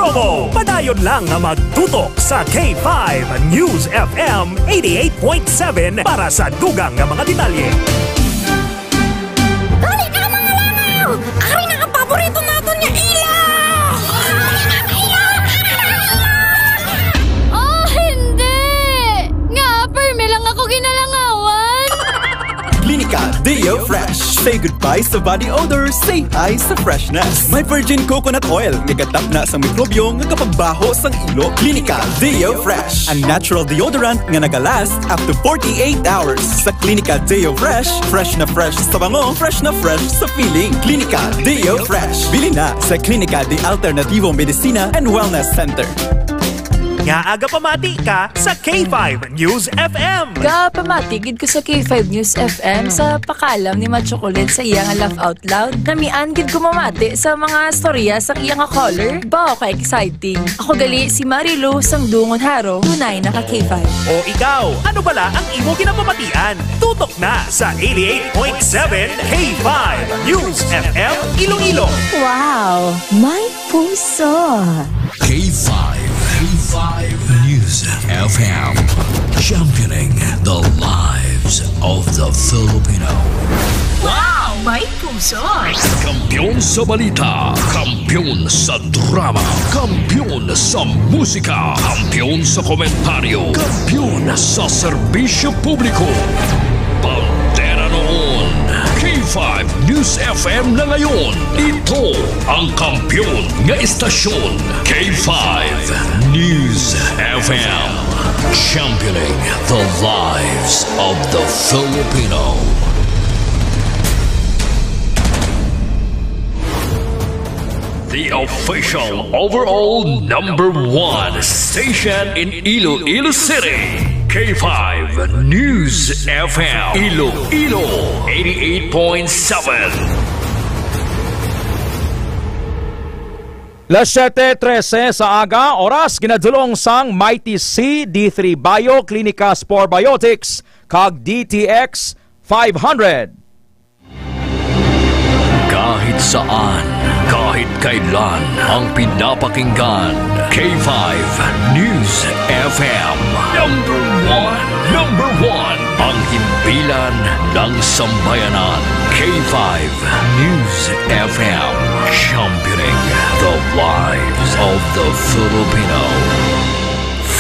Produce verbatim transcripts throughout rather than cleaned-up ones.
Mo, padayon lang nga magtutok sa K five News F M eighty-eight point seven para sa dugang nga mga detalye. Dali ka, mga langaw! Ari na ang paborito naton nga ilaw! Oh, hindi! Nga, permi lang ako ginalangawan! Klinika Deo Fresh. Say goodbye sa body odor, say hi sa freshness. May virgin coconut oil nga gatapna sa mikrobyo nga kapagbaho sang ilo. Klinika Deo Fresh, ang natural deodorant nga nagalast after forty-eight hours. Sa Klinika Deo Fresh, fresh na fresh sa bango, fresh na fresh sa feeling. Klinika Deo Fresh. Bili na sa Klinika de Alternativo Medicina and Wellness Center. Nga aga pamati ka sa K five News F M. Gapamati gid ko sa K five News F M sa pakalam ni Machocolate sa iya nga laugh out loud. Namian gid ko mamati sa mga storya sa iya nga caller. Baw ka exciting. Ako gali si Marilu sang Dungon Haro, tunay na ka K five. O ikaw, ano bala ang imo ginapamatian? Tutok na sa eighty-eight point seven K five News F M Iloilo. Wow, may puso. K five, K five News F M, championing the lives of the Filipino. Wow, may puso. Kampiyon sa balita, kampiyon sa drama, kampiyon sa musika, kampiyon sa komentaryo, kampiyon sa serbisyo publiko. Bandera noon, K five News F M na ngayon. Ito ang kampiyon nga istasyon, K five News F M. Championing the lives of the Filipino. The official overall number one station in Iloilo City, K five News F M, Iloilo eighty-eight point seven. Las siete trese sa aga, oras ginadulong sang Mighty C D three Bio, Klinika Spore Biotics, kag D T X five hundred. Kahit saan, kahit kailan, ang pinapakinggan, K five News F M. Number one, number one, ang himpilan ng sambayanan, K five News F M, championing the lives of the Filipino.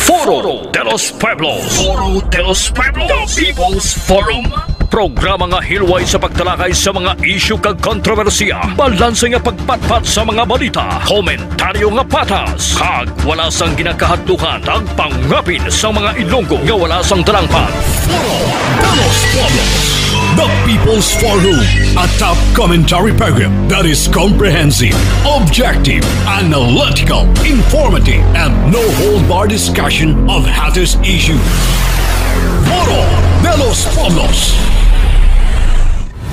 Foro de los Pueblos. Foro de los Pueblos. The People's Forum. Programa nga hilway sa pagtalakay sa mga isyu kag kontrobersiya, balanse nga pagpatpat sa mga balita, komentaryo nga patas, kag wala sang ginakahadlukan, tagpangapin sa mga Ilonggo nga wala sang dalangpan. Foro de los Pueblos, the People's Forum, a top commentary program that is comprehensive, objective, analytical, informative, and no-hold-bar discussion of hottest issues. Foro de los Pueblos.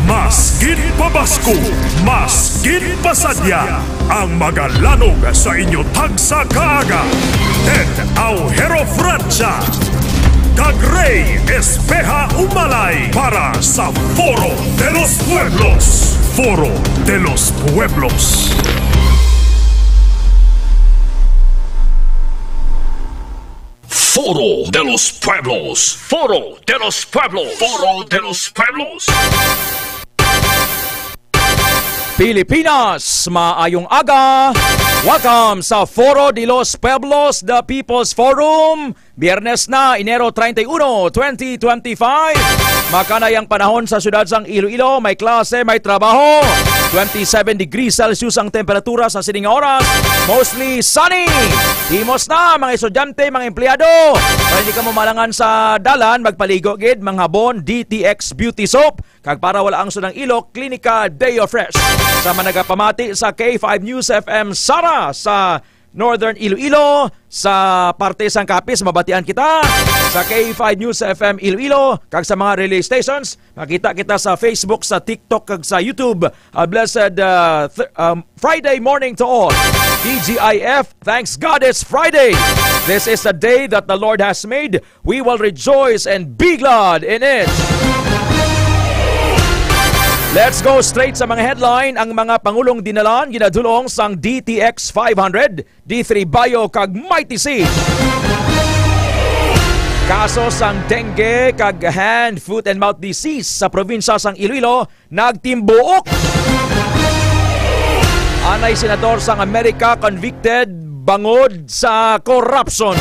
Mas gid pabasko, mas gid pasadya ang magalanog sa inyo tagsa ka aga. Ted Aujero Francia kag Rey Espeha Umalay para sa Foro de los Pueblos. Foro de los Pueblos. Foro de los Pueblos. Foro de los Pueblos. Foro de los Pueblos. Pilipinas, maayong aga. Welcome sa Foro de los Pueblos, the People's Forum. Biyernes na, Enero treinta y uno, twenty twenty-five. Makanay ang panahon sa siyudad sang Iloilo. May klase, may trabaho. Twenty-seven degrees Celsius ang temperatura sa sining nga oras. Mostly sunny. Himos na, mga estudyante, mga empleyado. Para hindi ka mamalangan sa dalan, magpaligo gid, manghabon, D T X Beauty Soap. Kag para wala ang sudang ilok, Klinika Deo Fresh. Sa mga nagapamati sa K five News F M Sara sa Northern Iloilo, sa parte sang Capiz, mabatian kita sa K five News F M Iloilo, kag sa mga relay stations, makita kita sa Facebook, sa TikTok, kag sa YouTube. A blessed, uh, th- um, Friday morning to all. T G I F, thanks God it's Friday. This is the day that the Lord has made. We will rejoice and be glad in it. Let's go straight sa mga headline. Ang mga pangulong dinalan ginadulong sang D T X five hundred, D three Bio kag Mighty C. Kaso sang dengue kag hand, foot and mouth disease sa probinsya sang Iloilo nagtimbuok. Anay senador sang Amerika convicted bangod sa korupsyon.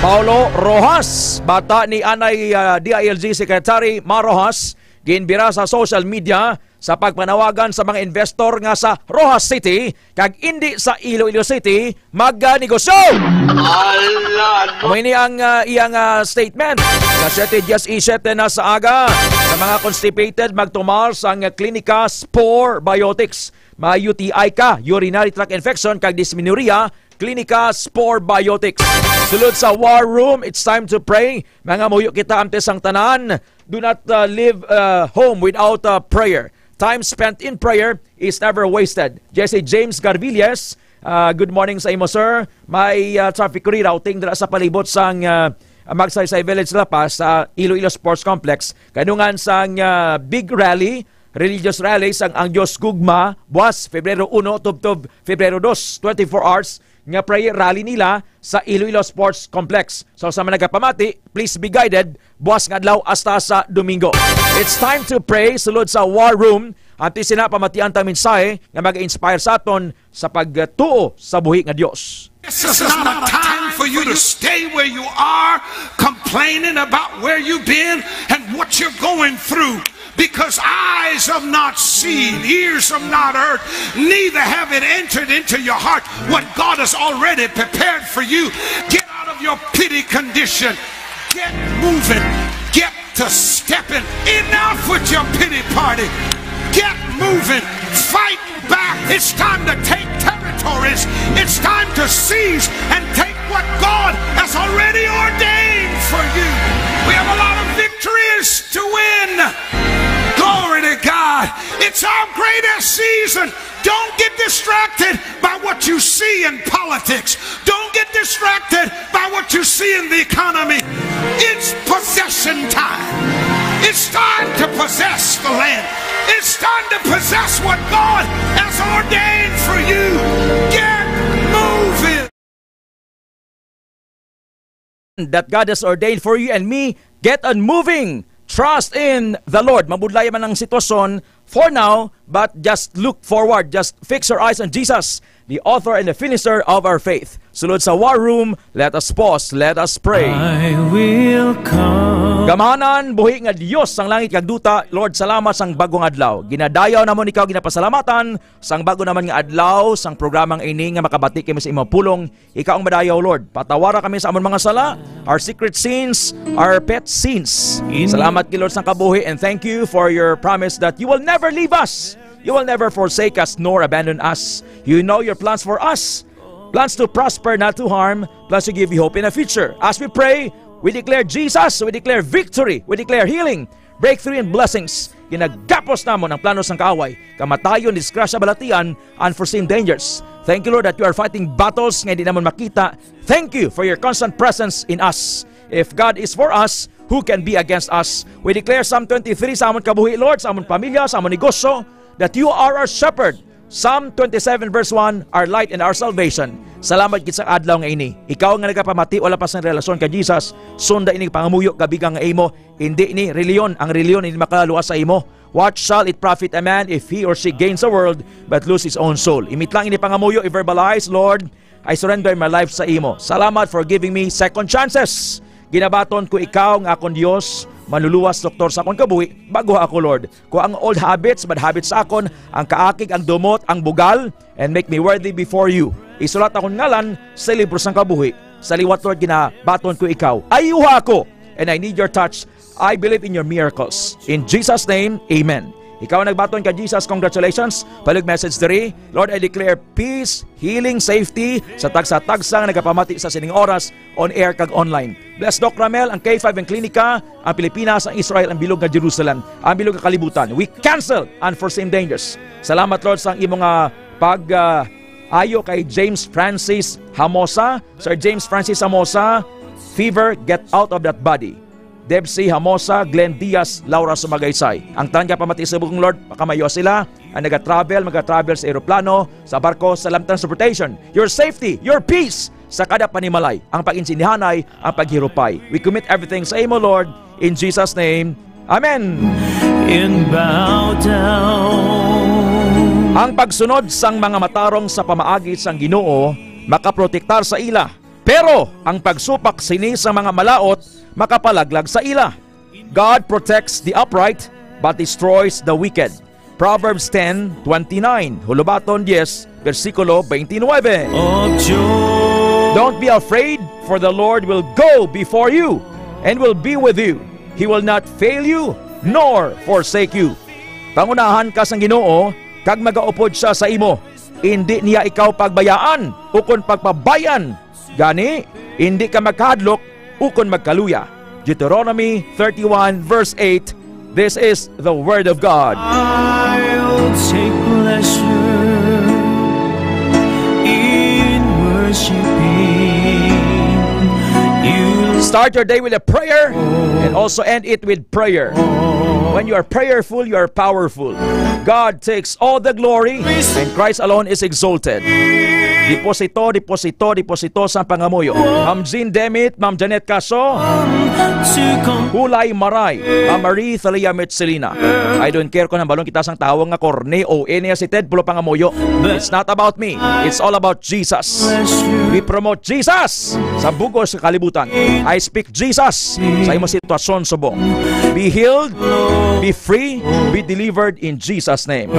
Paulo Roxas, bata ni anay, ah, D I L G Secretary Mar Roxas, ginbira sa social media sa pagpanawagan sa mga investor nga sa Roxas City kag indi sa Iloilo City magnegosyo. Ala, no? Amo ini ang, ah, iyang, ah, statement. Alas siyete diecisiete na sa aga, sa mga constipated, magtumar sang Klinika Spore Biotics. May U T I ka, urinary tract infection, kag dysmenorrhea, Klinika Spore Biotics. Sulod sa War Room, it's time to pray. Mangamuyo kita antes ang tanan. Do not, uh, leave, uh, home without, uh, prayer. Time spent in prayer is never wasted. Jesse James Garvilles, uh, good morning sa imo, sir. May, uh, traffic rerouting dira sa palibot sang, uh, Magsaysay Village, La Paz, sa Iloilo Sports Complex. Kanungan sang, uh, big rally, religious rally sang Ang Dios Gugma, buwas, Febrero uno, tubtob Febrero dos, twenty-four hours nga prayer rally nila sa Iloilo Sports Complex. So, sa mga nagapamati, please be guided, buwas nga adlaw hasta sa Domingo. It's time to pray, sulod sa War Room. Antes sina, pamatian tang mensahe nga mag-inspire sa aton sa pagtuo sa buhi nga Dios. This is not a time for you to stay where you are, complaining about where you've been and what you're going through. Because eyes have not seen, ears have not heard, neither have it entered into your heart what God has already prepared for you. Get out of your pity condition. Get moving. Get to stepping. Enough with your pity party. Get moving. Fight back. It's time to take territories. It's time to seize and take what God has already ordained for you. We have a lot of victories to win. Glory to God. It's our greatest season. Don't get distracted by what you see in politics. Don't get distracted by what you see in the economy. It's possession time. It's time to possess the land. It's time to possess what God has ordained for you. Get moving. That God has ordained for you and me, get on moving. Trust in the Lord. Mabudlay man ang sitwasyon for now, but just look forward. Just fix your eyes on Jesus, the author and the finisher of our faith. Sulod sa War Room, let us pause, let us pray. I will come. Gamhanan, buhi nga Dios sang langit kag duta, Lord, salamat sang bagong adlaw. Ginadayaw namon ikaw, ginapasalamatan sang bago naman nga adlaw sang programang ini nga makabati kami sa imong pulong. Ikaw ang madayaw, Lord. Patawara kami sa amon mga sala, our secret sins, our pet sins. Salamat kay Lord sang kabuhi, and thank you for your promise that you will never leave us. You will never forsake us nor abandon us. You know your plans for us. Plans to prosper, not to harm. Plans to give you hope in the future. As we pray, we declare Jesus, we declare victory, we declare healing, breakthrough, and blessings. Ginagapos namon ang plano sang kaaway, kamatayon, disgrasya, balatian, unforeseen dangers. Thank you, Lord, that you are fighting battles nga hindi namon makita. Thank you for your constant presence in us. If God is for us, who can be against us? We declare Psalm twenty-three sa amon kabuhi, Lord, sa amon pamilya, sa amon negosyo, that you are our shepherd. Psalm twenty-seven verse one, our light and our salvation. Salamat gid sa adlaw nga ini. Ikaw nga nagapamati, wala pa sang relasyon kay Jesus, sunda ini pangamuyo, kabiga nga imo. Hindi ni reliyon. Ang reliyon hindi makaluwas sa imo. What shall it profit a man if he or she gains the world but lose his own soul? Imitlang ini pangamuyo, i-verbalize, Lord, I surrender my life sa imo. Salamat for giving me second chances. Ginabaton ko ikaw nga akon Dios, manluluwas, doktor sa akon kabuhi, bago ako, Lord. Ko ang old habits, bad habits sa akon, ang kaakig, ang dumot, ang bugal, and make me worthy before you. Isulat akon ngalan sa libro sang kabuhi. Sa liwat, Lord, ginabaton ko ikaw. Ayuha ako, and I need your touch. I believe in your miracles. In Jesus' name, amen. Ikaw ang nagbaton kay Jesus, congratulations. Palug message diri. Lord, I declare peace, healing, safety sa tagsa-tagsa nga nagapamati sa sining oras, on air kag online. Bless Doc Ramel, ang K five, ang klinika, ang Pilipinas, ang Israel, ang bilog nga Jerusalem, ang bilog nga kalibutan. We cancel unforeseen dangers. Salamat, Lord, sa imo nga pag, ah, ayo kay James Francis Hamosa. Sir James Francis Hamosa, fever, get out of that body. Tebsi Hamosa, Glenn Diaz, Laura Sumagaysay. Ang tanan nga pamati sa bugtong Lord, pakamayo sila. Ang naga-travel, maga-travel sa eroplano, sa barko, sa land transportation. Your safety, your peace, sa kada panimalay, ang pag-insindihanay, ang paghirupay. We commit everything sa imo, Lord, in Jesus' name. Amen. And bow down. Ang pagsunod sang mga matarong sa pamaagi sang Ginoo makaprotektar sa ila, pero ang pagsupak sini sa mga malaut makapalaglag sa ila. God protects the upright, but destroys the wicked. Proverbs ten twenty-nine, Hulubaton diyes, bersikulo twenty-nine. Of joy. Don't be afraid, for the Lord will go before you and will be with you. He will not fail you nor forsake you. Pangunahan ka sang Ginoo, kag magaupod sia sa imo. Indi niya ikaw pagbayaan ukon pagpabayan. Gani, indi ka magkahadlok ukon magkaluya. Deuteronomy thirty-one verse eight. This is the word of God. I'll take pleasure in worshiping you. Start your day with a prayer and also end it with prayer. When you are prayerful, you are powerful. God takes all the glory and Christ alone is exalted. Deposito, deposito, deposito sa pangamuyo. Ma'am Jean Demit, Ma'am Janet Caso, Hulay Maray, Ma'am Marie Thalia Mitsilina. I don't care kung hambalon kita sang tawo nga korne o ene si Ted Pulo Pangamuyo. It's not about me. It's all about Jesus. We promote Jesus sa bugos sa kalibutan. I speak Jesus sa imong sitwasyon subong. Be healed, be free, be delivered in Jesus' name.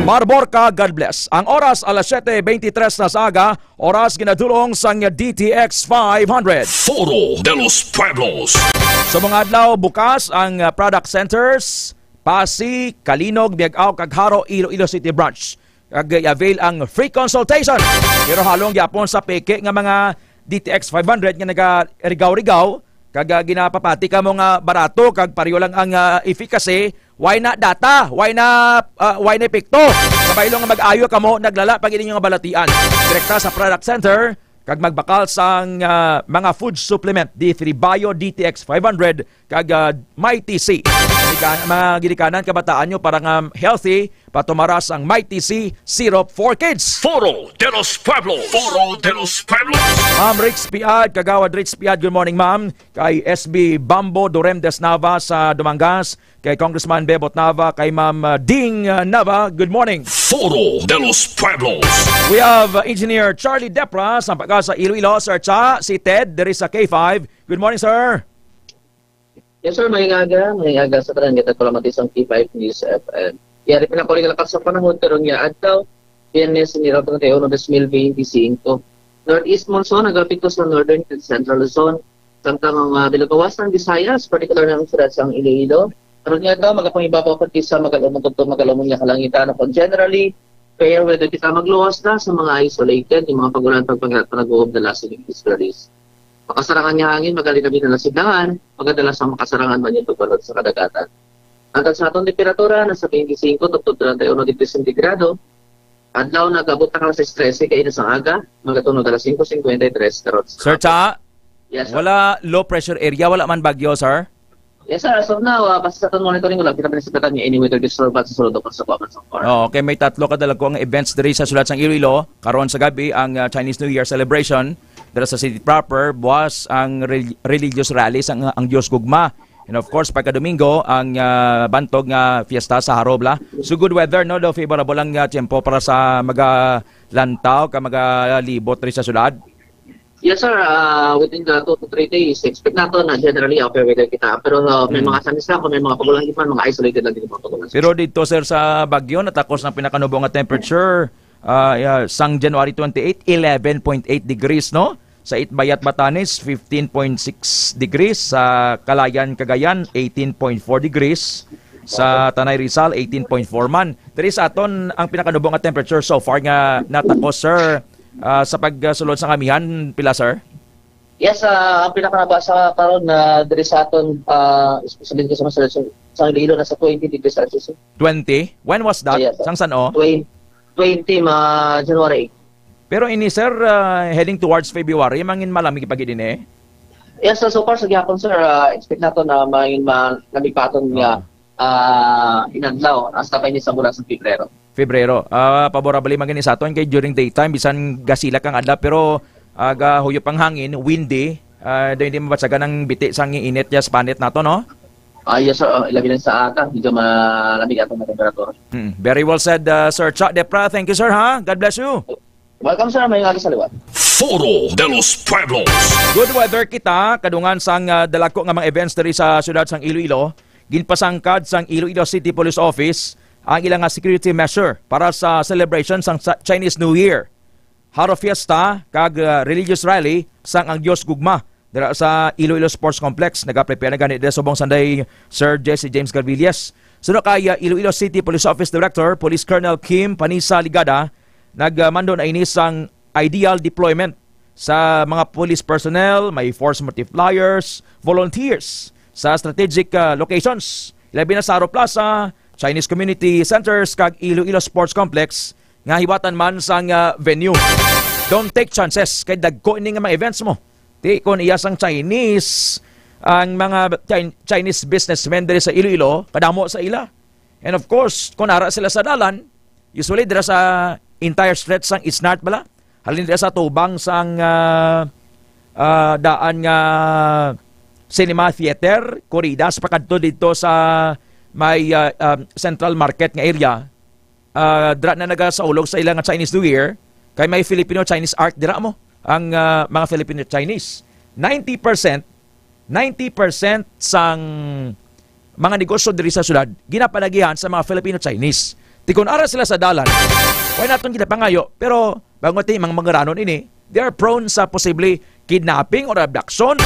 Marbor ka, God bless. Ang oras alas siete veintitrés na sa aga, oras ginadulong sang D T X five hundred. Foro de los Pueblos. Sa mga adlaw, bukas ang, uh, product centers, Pasi, Calinog, Miag-ao, kag Jaro, Iloilo City Branch. Kag i-avail ang free consultation. Pero halong gyapon sa peke nga mga D T X five hundred nga nagarigaw-rigaw, kag, ah, ginapapati kamo nga barato kag pareho lang ang, ah, efficacy, why not data? Why na, ah, why na epekto? Sa baylo nga mag-ayo kamo, naglala pa gid inyo nga balatian. Direkta sa product center, kag magbakal sang, ah, mga food supplement, D three Bio, D T X five hundred, kag, ah, Mighty C. Ika-, mga ginikanan, kabataan nyo, para nga healthy, patumara sang Mighty C syrup for kids. Foro de los Pueblos. Foro de los Pueblos. Ma'am Rich Piad, Kagawad Rich Piad, good morning, ma'am. Kay S B Bambo Duremdes Nava sa Dumangas, kay Congressman Bebot Nava, kay Ma'am, uh, Ding, uh, Nava, good morning. Foro de los Pueblos. We have, uh, Engineer Charlie Depra sa Pagasa Iloilo. Sir Cha, si Ted, diri sa K five. Good morning, sir. Yes, sir. Maayong aga. Maayong aga sa tanan nga nagpalamati sang K five News F M. Yari pa na ko rin sa panahon karong nga adlaw, Biyernes, Enero treinta y uno, dos mil veinticinco. Northeast monsoon nagapekto sa northern and central Luzon, samtang ang, ah, bilog kawas ng Visayas, particular na ang siyudad sang Iloilo. Karong nga adlaw, magapangibabaw kag kisa magalumon tubtob magalumon nga kalangitan, kung generally, fair weather kita, magluwas na sa mga isolated nga mga pag-ulan, pagpangilat, panag-uob, dalas, and isolates. Makasarangan nga hangin, magalinabi na lasidlangan, magadalas ang makasarangan man yung pagbalot sa kadagatan. Ang sa aton temperatura, nasa twenty-five tubtob treinta y uno degrees centigrado. Adlaw, nag-abot na ka sa trese, kay inis ang aga, magatunog alas singko singkwenta y tres, karot. Sir Cha? Yes, sir. Wala low pressure area, wala man bagyo, sir? Yes, sir. As of now, ah, basta sa aton monitoring, wala kita pa nasipatan nga any weather disturbance sa sulod o sa kuwan sa kuwan. Oo, okay, may tatlo ka dalagko ang events diri sa sulod sang Iloilo. Karon sa gabi, ang, ah, Chinese New Year celebration dira sa city proper, buwas ang rel-, religious rally sang, ang Dios Gugma. And of course, pagka Domingo, ang, ah, bantog nga fiesta sa Harobla. So good weather, no? Daw favorable ang, ah, tiyempo para sa magalantaw ka magalibot diri sa sulod. Yes, sir. Ah, within the two to three days, expect nato na generally okay weather kita. Pero, ah, may Mm. mga sanis lang, kung may mga pag-ulan, di man, mga isolated lang din yung mga pag-ulan. Pero dito, sir, sa Baguio, natakos ng pinakanubo nga temperature, ah, yeah, sang January twenty-eight, eleven point eight degrees, no? Sa Itbayat, Batanes, fifteen point six degrees. Sa Calayan, Cagayan, eighteen point four degrees. Sa Tanay, Rizal, eighteen point four man. Diri sa aton, ang pinakanubo nga temperature so far nga natakos, sir, ah, sa pagsulod sa amihan, pila, sir? Yes, ah, ang pinakanaba sa karon na diri sa aton, ah, especially dito sa mga sa, sa Iloilo, nasa twenty degrees Celsius. Twenty? When was that? Yes, sir. Sang san-o? Twen-, twenty, ma-, January. Pero ini, sir, ah, heading towards February, mangin malamig pa gid ini. Yes, so, so far sa gihapon, sir, ah, expect nato na may ma-, namipaton nga, Oo. ah, inadlaw hasta pa ini sa bulan sa Pebrero. Febrero. Ah, favorable man gani sa aton kay during daytime, bisan gasilak ang adlaw, pero, ah, gahuyop ang hangin, windy, ah, daw hindi mabatsagan ang biti sang init ya sa panit nato, no? Ah, yes, sir. Ah, ilabi lang sa aga, medyo malamig atong temperatura. Mm, very well said, ah, Sir Chuck Depra. Thank you, sir, ha? God bless you. Welcome, sir. May nga sa liwat. Foro de los Pueblos. Good weather kita, kadungan sang, ah, dalagko nga mga events diri sa siyudad sang Iloilo. Ginpasangkad sang Iloilo City Police Office ang ilang nga security measure para sa celebration sang Sa-, Chinese New Year, Haro Fiesta, kag, ah, religious rally sang Ang Dios Gugma dira sa Iloilo Sports Complex. Nagaprepare na gani dira subong sanday Sir Jesse James Garvillas. Suno kay, ah, Iloilo City Police Office Director, Police Colonel Kim Panisa Ligada, nagmando na ini sang ideal deployment sa mga police personnel, may force multipliers, volunteers sa strategic, ah, locations, ilabi na sa Haro Plaza, Chinese Community Centers, kag Iloilo Sports Complex nga hiwatan man sang, ah, venue. Don't take chances kay dagko ini nga mga events mo. Ti kon iya sang Chinese, ang mga Chin-, Chinese businessmen diri sa Iloilo, kadamo sa ila. And of course, kung ara sila sa dalan, usually dira sa entire stretch sang Isnart bala, halin dira sa tubang sang, ah, ah, daan nga Cinema Theater, Corridas, pakadto dito sa may, ah, um, Central Market nga area, ah, dira na nagasaulog sa ila nga Chinese New Year, kay may Filipino-Chinese art dira mo, ang, ah, mga Filipino-Chinese. Ninety percent, ninety percent sang mga negosyo diri sa syudad ginapalagihan sa mga Filipino-Chinese. Ti kon ara sila sa dalan, wala naton ginapangayo, pero bangod ti mga mangaranon ini, they are prone sa posible kidnapping or abduction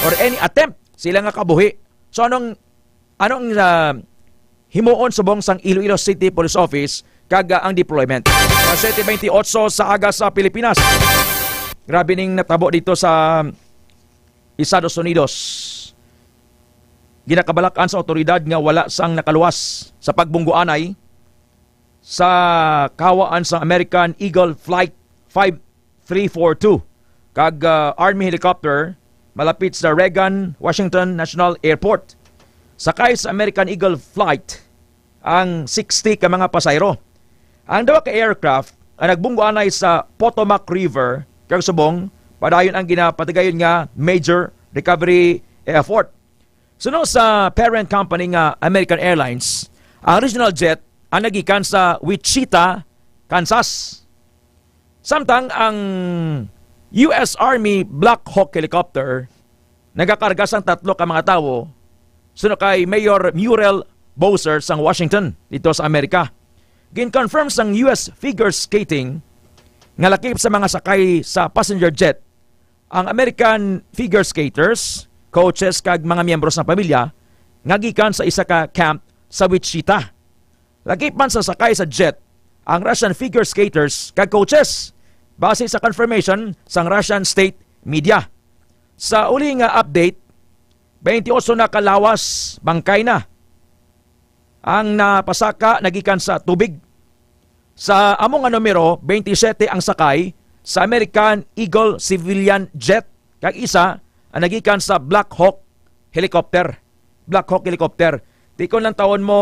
or any attempt sila nga kabuhi. So, anong, anong, ah, himuon subong sang Iloilo City Police Office kag, ah, ang deployment? Sa siyete bentiocho sa aga sa Pilipinas, grabe ning natabo dito sa Estados Unidos. Ginakabalak-an sa awtoridad nga wala sang nakaluwas sa pagbungguanay sa kawaan sang American Eagle Flight five three four two kag, ah, Army helicopter malapit sa Reagan Washington National Airport. Sakay sa American Eagle Flight ang sixty ka mga pasahero. Ang duha ka aircraft ang nagbungguanay sa Potomac River kag subong padayon ang ginapatigayon nga major recovery effort. Suno sa parent company nga American Airlines, ang regional jet ang nagikan sa Wichita, Kansas. Samtang ang U S Army Black Hawk helicopter nagakarga sang tatlo ka mga tawo, suno kay Mayor Muriel Bowser sang Washington dito sa Amerika. Gin-confirm sang U S figure skating nga lakip sa mga sakay sa passenger jet ang American figure skaters, coaches, kag mga miyembro sang pamilya nga gikan sa isa ka camp sa Wichita. Lakip man sa sakay sa jet ang Russian figure skaters kag coaches, base sa confirmation sang Russian state media. Sa uli nga update, twenty-eight na ka lawas bangkay na ang napasaka nagikan sa tubig. Sa amo nga numero, twenty-seven ang sakay sa American Eagle civilian jet, kag isa ang nagikan sa Black Hawk helicopter. Black Hawk helicopter. Di ko lang tawon mo,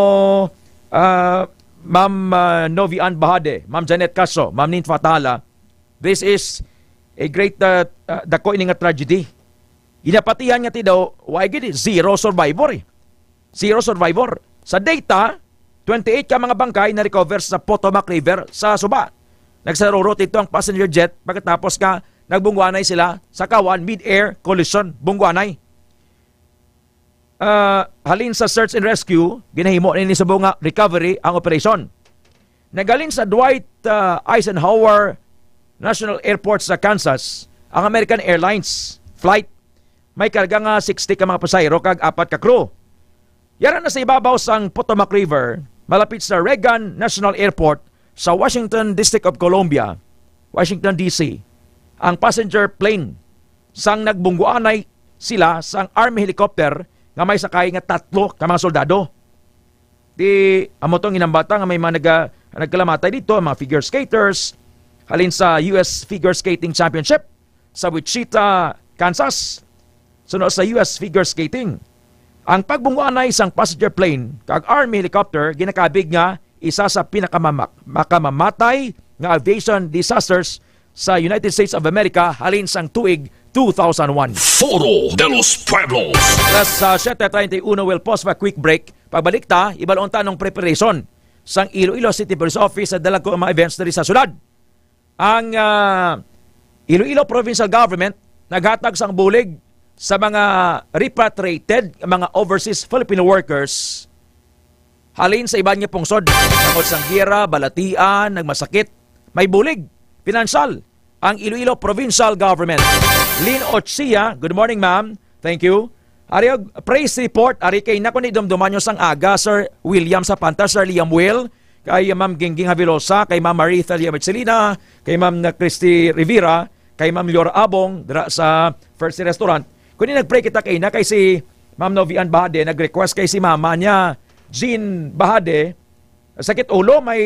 ah, Ma'am, ah, Novi Ann Bahade, Ma'am Janet Caso, Ma'am Ninfa Tala. This is a great, ah, ah, dako ini nga tragedy. Ginapatihan nga ti daw, why gid, zero survivor eh. Zero survivor. Sa data, twenty-eight ka mga bangkay na-recover sa Potomac River sa suba. Nagsarurot ito ang passenger jet pagkatapos nga nagbungwanay sila sa kawan, mid-air collision, bungwanay. Ah, halin sa search and rescue, ginahimo ni subong nga recovery ang operasyon. Naghalin sa Dwight, ah, Eisenhower National Airport sa Kansas ang American Airlines flight. May karga nga sixty ka mga pasahero kag apat ka crew. Yara na sa ibabaw sang Potomac River, malapit sa Reagan National Airport sa Washington, District of Columbia, Washington, D C, ang passenger plane sang nagbungguanay sila sang army helicopter nga may sakay nga tatlo ka mga soldado. Di, amo tong inambata nga may mga naga-, nagkalamatay dito, mga figure skaters, halin sa U S Figure Skating Championship sa Wichita, Kansas. suno sa U S figure skating. Ang pagbunguanay sang passenger plane kag army helicopter ginakabig nga isa sa pinakamamak-, makamamatay nga aviation disasters sa United States of America halin sang tuig two thousand one. Foro de los Pueblos. Alas, ah, siete treinta y uno, we'll pause for a quick break. Pagbalik ta, ibalon ta anong preparation sang Iloilo City Police Office sa dalagko nga mga events diri sa syudad. Ang, ah, Iloilo Provincial Government naghatag sang bulig sa mga repatriated nga mga overseas Filipino workers halin sa iban nga pungsod. Tungod sang giyera, balatian, nagmasakit, may bulig, pinansyal, ang Iloilo Provincial Government. Lynn Ochia, good morning, ma'am. Thank you. Ari og praise report, ari kay nako ni dumduman nyo sang aga, Sir William Sapanta, Sir Liam Will, kay Ma'am Gingging Havilosa, kay Ma'am Maritha Liam Marcelina, kay Ma'am na Christy Rivera, kay Ma'am Lior Abong, dira sa First Restaurant. Kuni nag-pray kita kay na, kay si Ma'am Novian Bahade, nag-request kay si mama niya, Jean Bahade, sakit ulo, may,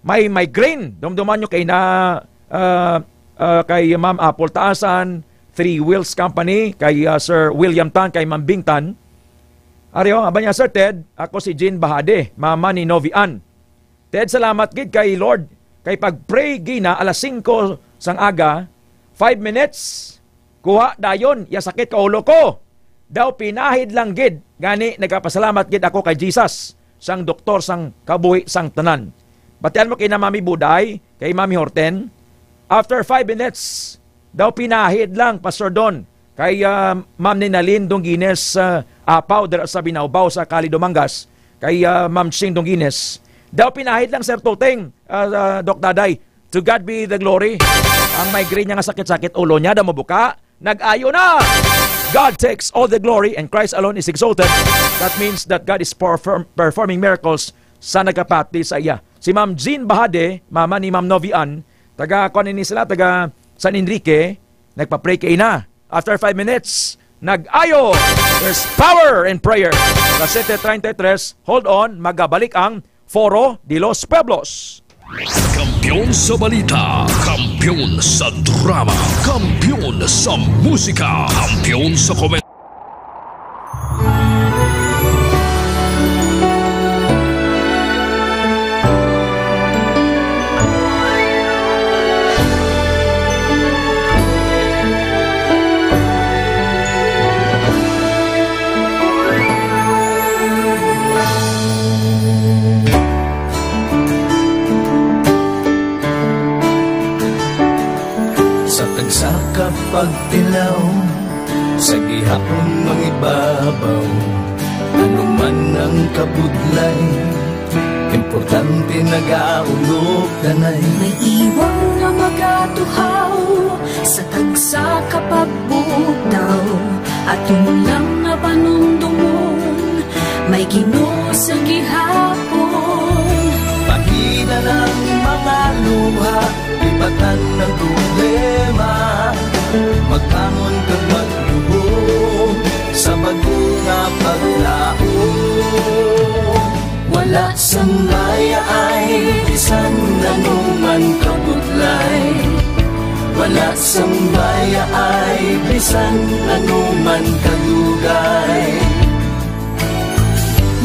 may migraine. Dumduman nyo kay na, ah, ah, kay Ma'am Apple Taasan, Three Wheels Company, kay, ah, Sir William Tan, kay Ma'am Bing Tan. Ari, oh, aba niya, "Sir Ted, ako si Jean Bahade, mama ni Novi Ann. Ted, salamat gid kay Lord, kay pag-pray gina alas singko sang aga, five minutes, kuha dayon, ya sakit ka ulo ko. Daw pinahid lang gid, gani nagapasalamat gid ako kay Jesus, sang doktor sang kabuhi sang tanan." Batian mo kay na Mami Buday, kay Mami Horten. After five minutes, daw pinahid lang, Pastor Don, kay, ah, Ma'am Ninalyn Dongines, ah, Apaw, dira sa Binaubao, sa Cali, Dumangas, kay, ah, Ma'am Ching Dongines. Daw pinahid lang, Sir Tuteng, ah, ah, Doc Daday. To God be the glory. Ang migraine niya nga sakit-sakit ulo niya, daw mabuka, nag-ayo na. God takes all the glory and Christ alone is exalted. That means that God is perform-, performing miracles sa nagapati sa iya. Si Ma'am Jean Bahade, mama ni Ma'am Novi Ann, taga, kuan ini sila, taga San Enrique, nagpa-pray kay na. After five minutes, nag-ayo. There's power in prayer. Alas siete treinta y tres, hold on, magabalik ang Foro de los Pueblos. Kampiyon sa balita, kampiyon sa drama, kampiyon sa musika, kampiyon sa komedya. Sa tagsa ka pagtilaw, sa gihapon mangibabaw, ano man ang kabudlay, importante nagaulog danay. May iwang nga magatuhaw sa tagsa ka pagbugtaw, ato lang nga panumdomon, may Ginoo sa gihapon. Pahina ang mga luha, lipatan ang problema, magbangon kag magluhod sa bag-o nga paglaom. Wala sang mayaay, bisan ano man kabudlay. Wala sang mayaay, bisan ano man kadugay.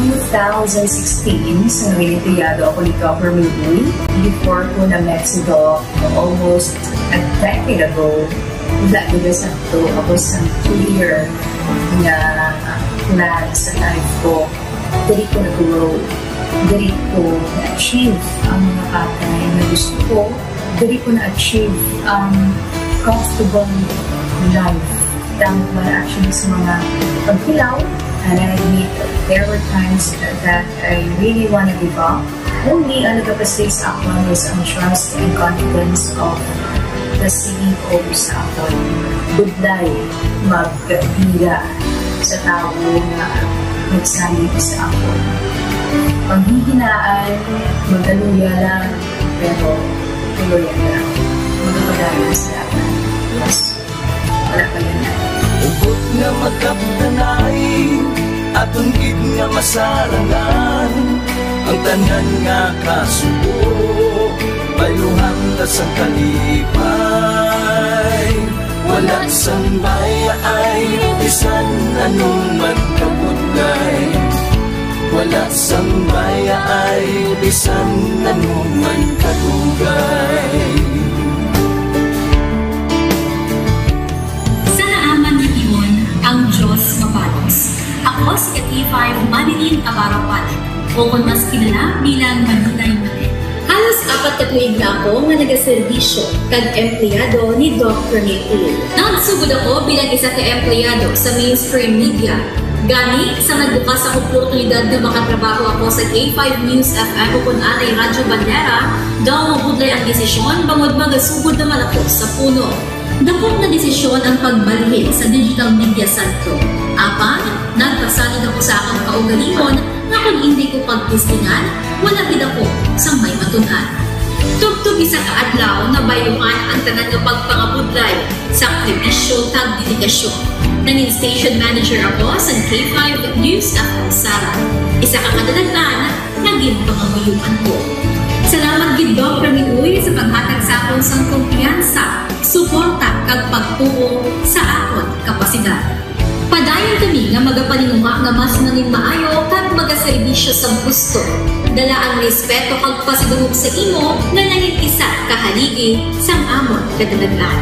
Two thousand sixteen, sa naging empleyado ako ni Governor Uy, before ko na-met si Doc almost a decade ago, wala ko na sakto. Ako sa clear nga plan sa life ko. Diri ko nag-grow. Diri ko na-achieve ang mga bagay na gusto ko. Diri ko na-achieve ang comfortable life. Tama ko na actually sa mga pagkilaw. And I admit, there were times that I really wanna give up. Only ang nagapastay sa akon is ang trust and confidence of the C E O sa akon. Budlay magbira sa tawo nga nagsalig sa akon. Panghihinaan, magkaluya lang, pero tuloyan lang. Magkapadayon sa laban. Yes. Wala pa yun. Hugot nga magkapdanay, aton gid nga masarangan ang tanan nga kasubo. Bayluhan ta sang kalipay, wala sang mayaay, di Anuman kabudlay, wala sang bayaay, bisan anuman kadugay. Sa naaman nga tion, ang Dios mabalos. Ako si K five Manilin Abarapan, o kon mas kilala bilang Manilay Manilin. Halos apat ka tuig na ako nga nagaserbisyo kag empleyado ni Doc Rene Uy. Nagsugod ako bilang isa ka empleyado sa mainstream media. Gani, sa nagbukas ang oportunidad nga makatrabaho ako sa K five News F M o kon anay Radyo Bandera, daw mabudlay ang desisyon bangod magasugod naman ako sa puno. Dako nga desisyon ang pagbalhin sa digital media sentro. Apang, nagpasalig ako sa akon kaugalingon nga kon indi ko pagtestingan, wala gid ako sang may matun-an. Tubtob isa ka adlaw, nabayluhan ang tanan nga pagpangabudlay, sakripisyo, kag dedikasyon. Nangin station manager ako sa K five News F M Sala. Isa ka kadalagan nga ginpangamuyoan ko. Salamat gid, Doc Rene Uy, sa paghatag sa akon sang kumpiyansa, suporta, kag pagtuo sa akon kapasidad. Padayon kami nga magapaninguha nga mas nangin maayo kag magaserbisyo sang husto. Dala ang respeto kag pasidungog sa imo nga nangin isa ka haligi sang amon kadalagan.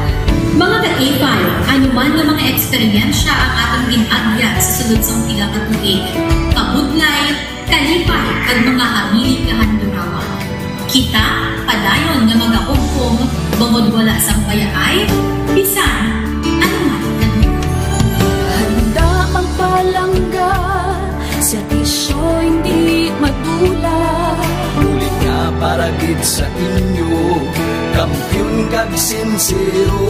Mga ka-K five, ano man nga mga eksperyensya ang aton gin-agyan sa sulod sang pila ka tuig, kabudlay, kalipay, kag mga hamili kahandurawan. Kita padayon nga magahugpong bangod wala sang bayaay, bisan ano man. Handa magpalangga, serbisyo hindi madula. Bulig nga para gid sa inyo, kampiyon kag sinsero.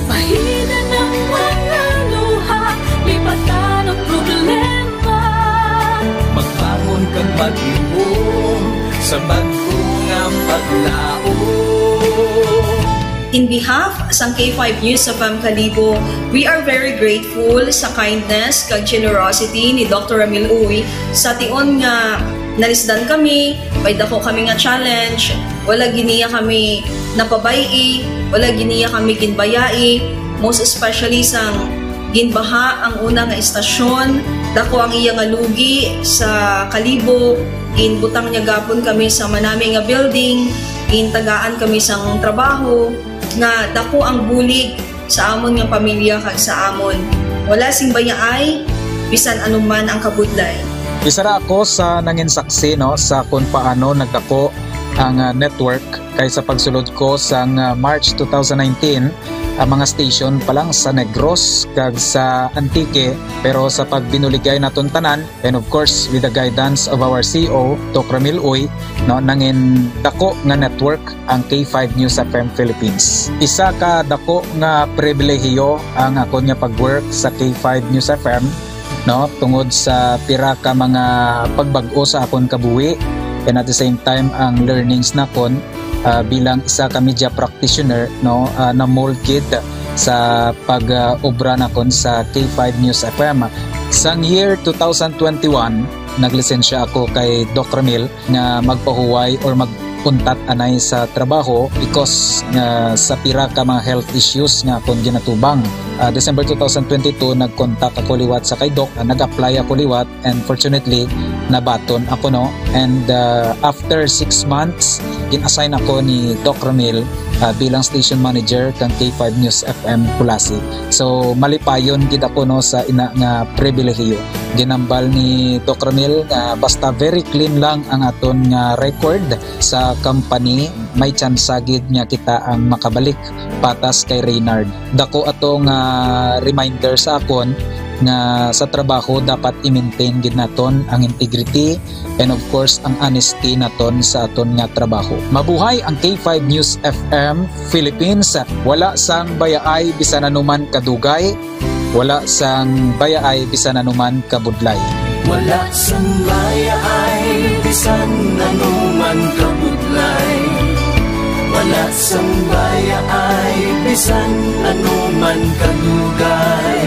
Bahinan ang mga luha, lipatan ang problema. Magbangon kag maghimom sa bag-o nga paglaom. In behalf sang K five News F M Kalibo, we are very grateful sa kindness kag generosity ni Doctor Ramil Uy. Sa tion nga nalisdan kami, may dako kami nga challenge, wala gid niya kami napabay-i, wala gid niya kami ginbayai, most especially sang ginbaha ang una nga istasyon, dako ang iya nga lugi sa Kalibo, ginbutang niya gapon kami sa manami nga building, gintagaan kami sang trabaho, nga dako ang bulig sa amon nga pamilya kag sa amon. Wala sing bayaay, bisan anuman ang kabudlay. Isa ra ako sa nangin saksi, no, sa kung paano nagdako ang, ah, network, kay sa pagsulod ko sang, ah, March two thousand nineteen, ang mga station pa lang sa Negros kag sa Antique, pero sa pagbinuligay naton tanan, and of course, with the guidance of our C E O, Doc Ramil Uy, no, nangin dako nga network ang K five News F M Philippines. Isa ka dako nga pribilehiyo ang akon nga pag-work sa K five News F M, no, tungod sa pira ka mga pagbag-o sa akon kabuhi, and at the same time ang learnings nakon, ah, bilang isa ka media practitioner, no, ah, na-mold gid sa pag, ah, obra nakon sa K five News F M. Sang year two thousand twenty-one, naglisensya ako kay Doc Ramil nga magpahuway or mag-untat anay sa trabaho because nga sa pira ka mga health issues nga akon ginatubang. Ah, December two thousand twenty-two, nag-contact ako liwat sa kay Doc, ah, nag-apply ako liwat, and fortunately, nabaton ako, no? And, ah, after six months, gin-assign ako ni Doc Ramil, ah, bilang station manager kang K five News F M Culasi. So, malipayon gid ako, no, sa ina nga pribilehiyo. Ginambal ni Doc Ramil nga basta very clean lang ang aton nga record sa company, may tsansa gid nga kita ang makabalik patas kay Reynard. Dako ato nga reminder sa akon nga sa trabaho dapat i-maintain gid naton ang integrity and of course ang honesty naton sa aton nga trabaho. Mabuhay ang K five News F M Philippines. Wala sang bayaay bisan anuman kadugay. Wala sang bayaay bisan anuman kabudlay. Wala sang bayaay bisan anuman kabudlay. Wala sang bayaay bisan anuman kadugay.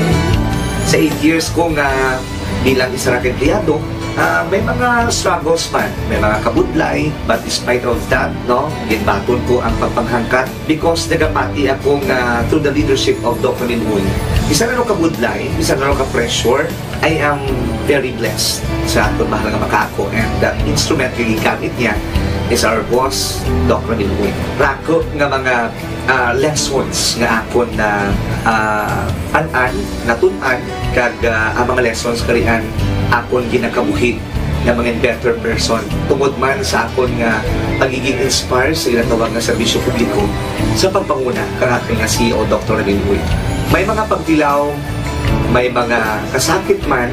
Sa eight years ko nga bilang isa ra ka empleyado, Ah, may mga struggles man, may mga kabudlay, but despite of that, no, ginbaton ko ang pagpanghangkat because nagapati ako nga through the leadership of Doc Ramil Uy, bisan ano kabudlay, bisan ano ka-pressure, I am very blessed sa akon mahal nga makaako, and the instrument nga gigamit niya is our boss, Doc Ramil Uy. Rako nga mga ah, lessons nga akon na, ah, an-an, natun-an, kag, ah, ang mga lessons karian akon ginakabuhi nga mga better person tungod man sa akon nga pagiging inspired sa ginatawag nga serbisyo publiko sa pagpanguna kang akon nga C E O, Doktor Ramil Uy. May mga pagtilaw, may mga kasakit man,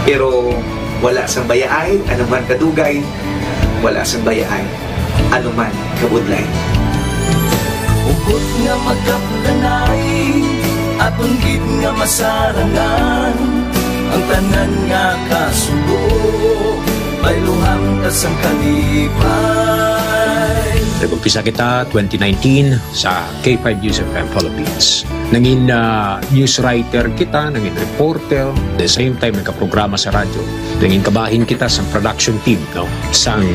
pero wala sang bayaay, anuman kadugay, wala sang bayaay, anuman kabudlay. Hugot nga magkapdanay, aton gid nga masarangan ang tanan nga kasubo, bayluhan ta sang kalipay. Nag-umpisa kita twenty nineteen sa K five News F M Philippines. Nangin, ah, news writer kita, nangin reporter, the same time nagkaprograma sa radyo. Nangin kabahin kita sa production team, no, sang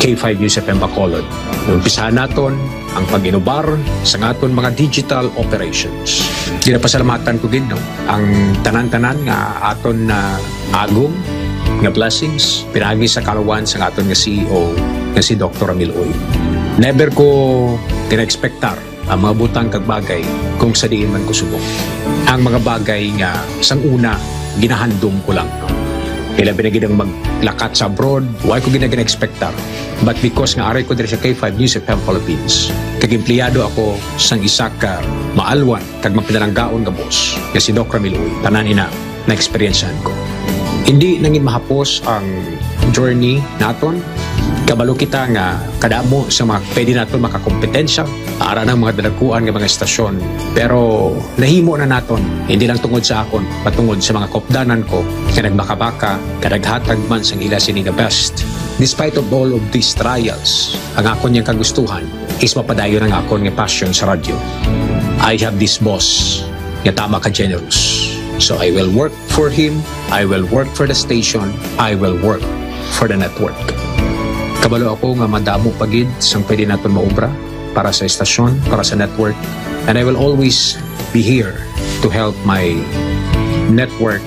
K five News F M Bacolod. Umpisahan naton ang pag-inubar sa aton mga digital operations. Ginapasalamatan ko gid, no, ang tanan-tanan nga aton na agom nga blessings pinaagi sa kalawan sa aton nga C E O nga si Doktor Ramil Uy. Never ko gina-expectar ang mga butang kag bagay kung sa diin man ko subong. Ang mga bagay nga sang una ginahandom ko lang. Kay labi na gid ang maglakat sa abroad, wa ko gid na gina-expectar. But because nga ari ko diri sa K five News F M Philippines, kag empleyado ako sang isa ka maalwan kag mapinalanggaon nga boss nga si Doc Ramil Uy, tanan ina na-eksperyensyahan ko. Hindi nangin mahapos ang journey naton. Kabalo kita nga kadamo sa mga pwede naton makakompetensya para ng mga dalaguan nga mga estasyon. Pero nahimo na naton, hindi lang tungod sa akon, patungod sa mga kopdanan ko nga nagmakabaka, nga naghatag man sang ila sini nga best. Despite of all of these trials, ang akon yang kagustuhan is mapadayon ang akon nga passion sa radyo. I have this boss nga tama ka generous. So I will work for him, I will work for the station, I will work for the network. Kabalo ako nga madamo pa gid sang pwede naton maobra para sa estasyon, para sa network, and I will always be here to help my network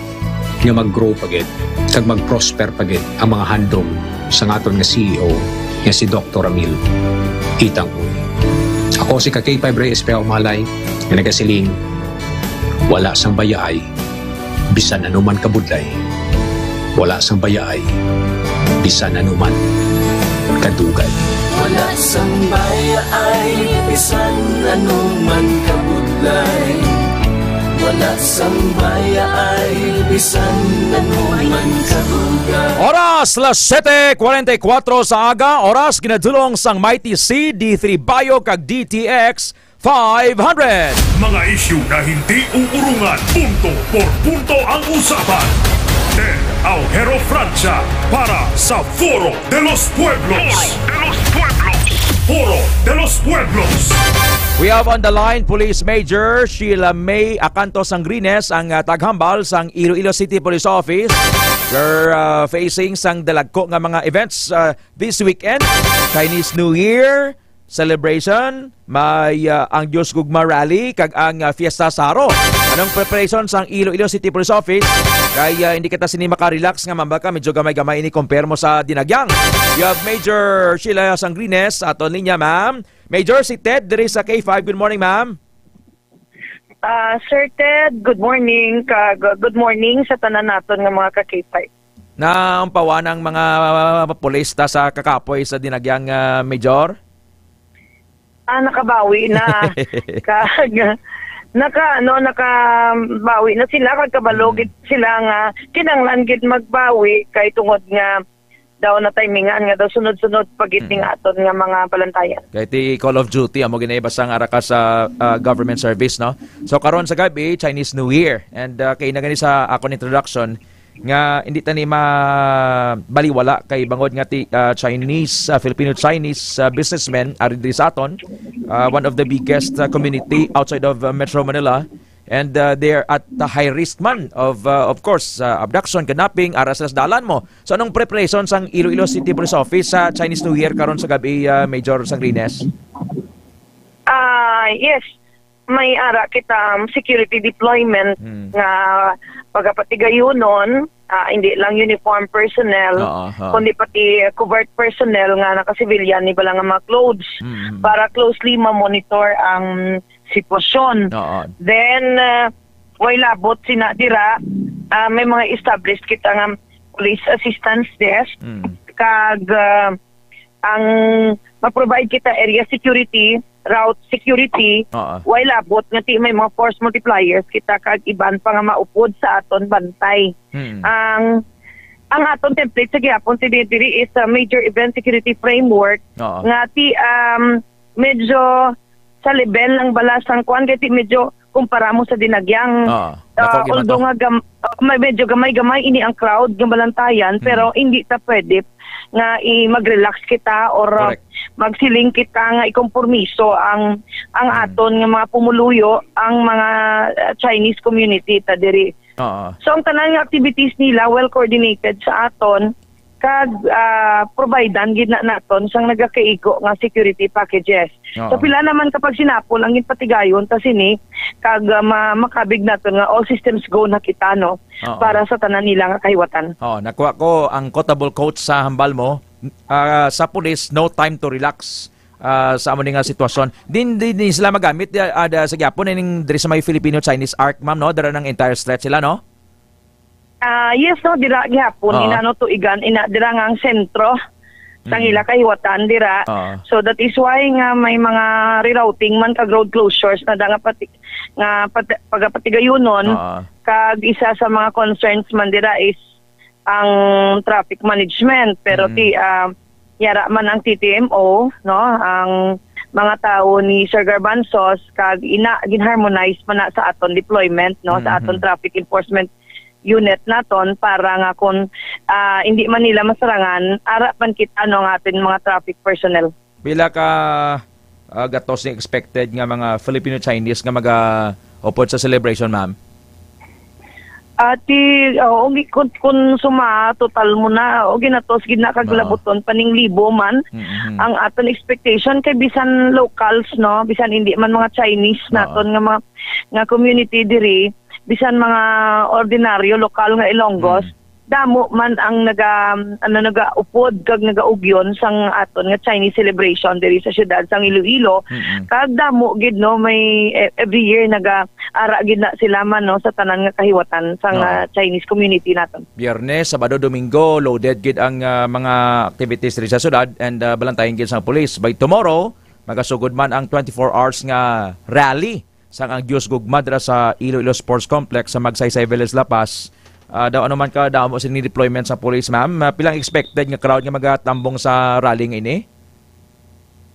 nga mag-grow pa gid kag mag-prosper pa gid ang mga handom sang aton nga C E O nga si Doktor Ramil Itang Uy. Ako si ka K five Reyes Pea Umalay nga nagasiling, wala sang bayaay bisan ano man kabudlay, wala sang bayaay bisan ano man kadugay. Wala sang bayaay bisan ano man kabudlay. Wala sang bayaay bisan ano man kadugay. Oras, las siete cuarenta y cuatro sa aga, oras ginadulong sang Mighty C, D three Bayo kag D T X five hundred. Mga isyu na hindi uurungan, punto por punto ang usapan. Ted Aujero Francia para sa Foro de los Pueblos. Foro de los Pueblos. Foro de los Pueblos. We have on the line Police Major Sheila May Acanto Sangrines, ang, ah, taghambal sang Iloilo City Police Office. We're, ah, facing sang dalagko nga mga events, ah, this weekend. Chinese New Year celebration, may, ah, ang Dios Gugma Rally, kag ang, ah, Fiesta Saro. Anong preparation sang Iloilo City Police Office? Kay, ah, hindi kita sini makarelax nga mambal ka, medyo gamay-gamay ini compare mo sa dinagyang. You have Major Sheila Sangrines aton linya, ma'am. Major, si Ted diri sa K five. Good morning, ma'am. Ah, Sir Ted, good morning. Kag good morning sa tanan naton nga mga ka K five. Naumpawan ang mga pulis ta sa kakapoy sa dinagyang, ah, Major? Ah, nakabawi na. Kag, naka, ano, nakabawi na sila. Kag kabalo Mm. gid sila nga kinahanglan gid magbawi kay tungod nga daw na timingan nga daw sunod-sunod pa gid Mm. ning aton nga mga balantayan. Kay ti Call of Duty, amo gid na basta nga ara ka sa, ah, government service, no? So, karon sa gabi, Chinese New Year. And, ah, kay na gani sa akon introduction, nga hindi ta ni mabaliwala kay bangod nga ti, ah, Chinese, ah, Filipino-Chinese, ah, businessmen ari diri sa aton, ah, one of the biggest, ah, community outside of, ah, Metro Manila, And, uh, they're at the high risk man of, uh, of course, uh, abduction, kidnapping, ara sila sa dalan mo. So, anong preparation sang Iloilo City Police Office sa Chinese New Year karon sa gabi, uh, Major Sangrines? Ah, yes. May ara kita, um, security deployment Hmm. nga pagapatigayunon, ah, hindi lang uniform personnel, Oo, oo. kundi pati covert personnel nga naka-civilian, iba lang nga mga clothes, Mm, mm. para closely ma-monitor ang sitwasyon. Oo. Then, ah, way labot sina dira, ah, may mga established kita nga police assistance desk, Mm. kag, ah, ang ma-provide kita area security, route security, Oo. way labot nga ti may mga force multipliers kita kag iban pa nga maupod sa aton bantay. Mm. Ang, ang aton template sa gihapon ti diri is a major event security framework Oo. nga ti, um, medyo sa level lang bala sang kuan kay ti medyo kumpara mo sa dinagyang, Oo. ah, Dako gyud man although to. nga gam-, ah, may, medyo gamay-gamay ini ang crowd nga balantayan, Mm. pero hindi ta pwede nga i-, mag-relax kita or, ah, Correct. magsiling kita nga ikompormiso ang, ang Mm. aton nga mga pumuluyo, ang mga, ah, Chinese community ta diri. Oo. So, ang tanan nga activities nila well coordinated sa aton, kag, ah, providean gid na naton sang nagakaigo nga security packages. Oo. So, pila naman kapag sinapol ang ginpatigayon ta sini, kag, ah, ma-, makabig naton nga all systems go na kita, no, Oo. para sa tanan nila nga kahiwatan. Oo, nakuha ko ang quotable quote sa hambal mo, ah, sa pulis, "No time to relax," ah, sa amo ni nga sitwasyon. Din, din, din sila magamit, ah, ah, sa gyapon, ining diri sa may Filipino-Chinese arc, ma'am, no? Dira ng entire stretch sila, no? Ah, yes, no, dira gihapon, Oo. ina, no, tuigan, ina, dira nga ang sentro sang Mm. ila kahiwatan dira. Oo. So, that is why nga may mga rerouting man kag road closures na da nga pati, nga pati, pagapatigayunon. Oo. Kag isa sa mga concerns man dira is ang traffic management. Pero Mm. ti, ah, yara man ang T T M O, no, ang mga tawo ni Sir Garbanzos, kag ina, gin-harmonize man na sa aton deployment, no, sa aton Mhm. traffic enforcement unit naton para nga kung, ah, hindi man nila masarangan, ara man kita, no, nga aton mga traffic personnel. Pila ka, ah, gatos ni expected nga mga Filipino-Chinese nga magaupod sa celebration, ma'am? Ati, oo, gi-, kun, kun suma, total mo na, o ginatos gid na kag Oo. labuton pa ning libo man. Mm-hmm. Ang aton expectation kay bisan locals, no, bisan hindi man mga Chinese Oo. naton nga mga, nga community diri, bisan mga ordinaryo lokal nga Ilonggos, Mm. damo man ang naga, ano, nagaupod kag nagaugyon sang aton nga Chinese celebration diri sa siyudad sang Iloilo. Mm-mm. Kag damo gid, no, may, e-, every year naga, ara gid na sila man, no, sa tanan nga kahiwatan sang, Oo. ah, Chinese community naton. Biyernes, Sabado, Domingo, loaded gid ang, ah, mga activities diri sa syudad and, ah, balantayan gid sang pulis. By tomorrow, magasugod man ang twenty-four hours nga rally sang ang Dios Gugma dira sa Iloilo Sports Complex sa Magsaysay Village, La Paz. Ah, daw ano man ka damo sini deployment sa police, ma'am? Ah, pilang expected nga crowd nga magatambong sa rally nga ini?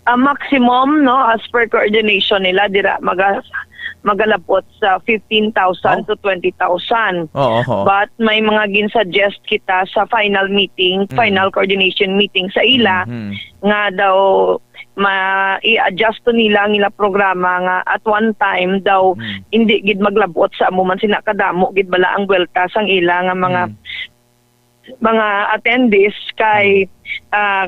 Ah, maximum, no, as per coordination nila, dira maga-, magalabot sa fifteen thousand Oh. to twenty thousand. Oo, oo. But may mga ginsuggest kita sa final meeting, Mm. final coordination meeting sa ila, Mm. nga daw ma-, i-adjust to nila ang ila programa nga at one time daw Mm. hindi gid maglabot sa amo man sina kadamo gid bala ang buwelta sang ila nga mga Mm. mga attendees kay, Mm. ah,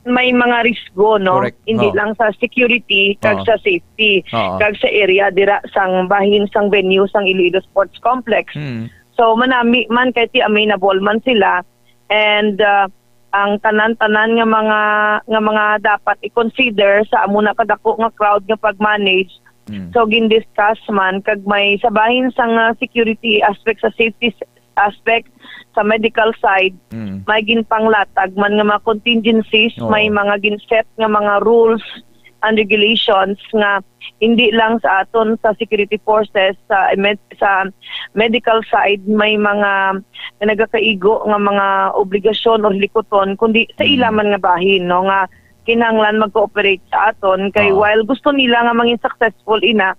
may mga risgo, no? Correct. Hindi Oo. lang sa security, kag Oo. sa safety, Oo. kag sa area dira sang bahin sang venue sang Iloilo Sports Complex. Mm. So, manami man kay ti amenable man sila and, ah, ang tanan-tanan nga mga, nga mga dapat i-consider sa amo na kadako nga crowd nga pag-manage. Mm. So, gin-discuss man kag may sa bahin sang, ah, security aspect, sa safety s-, aspect, sa medical side, Mm. may ginpanglatag man nga mga contingencies, Oo. may mga gin-set nga mga rules and regulations nga hindi lang sa aton sa security forces, sa med-, sa medical side, may mga nga nagakaigo nga mga obligasyon o hilikuton, kundi sa Mm. ila man nga bahin, no, nga kinahanglan mag-cooperate sa aton. Kay Oo. while gusto nila nga mangin successful ina,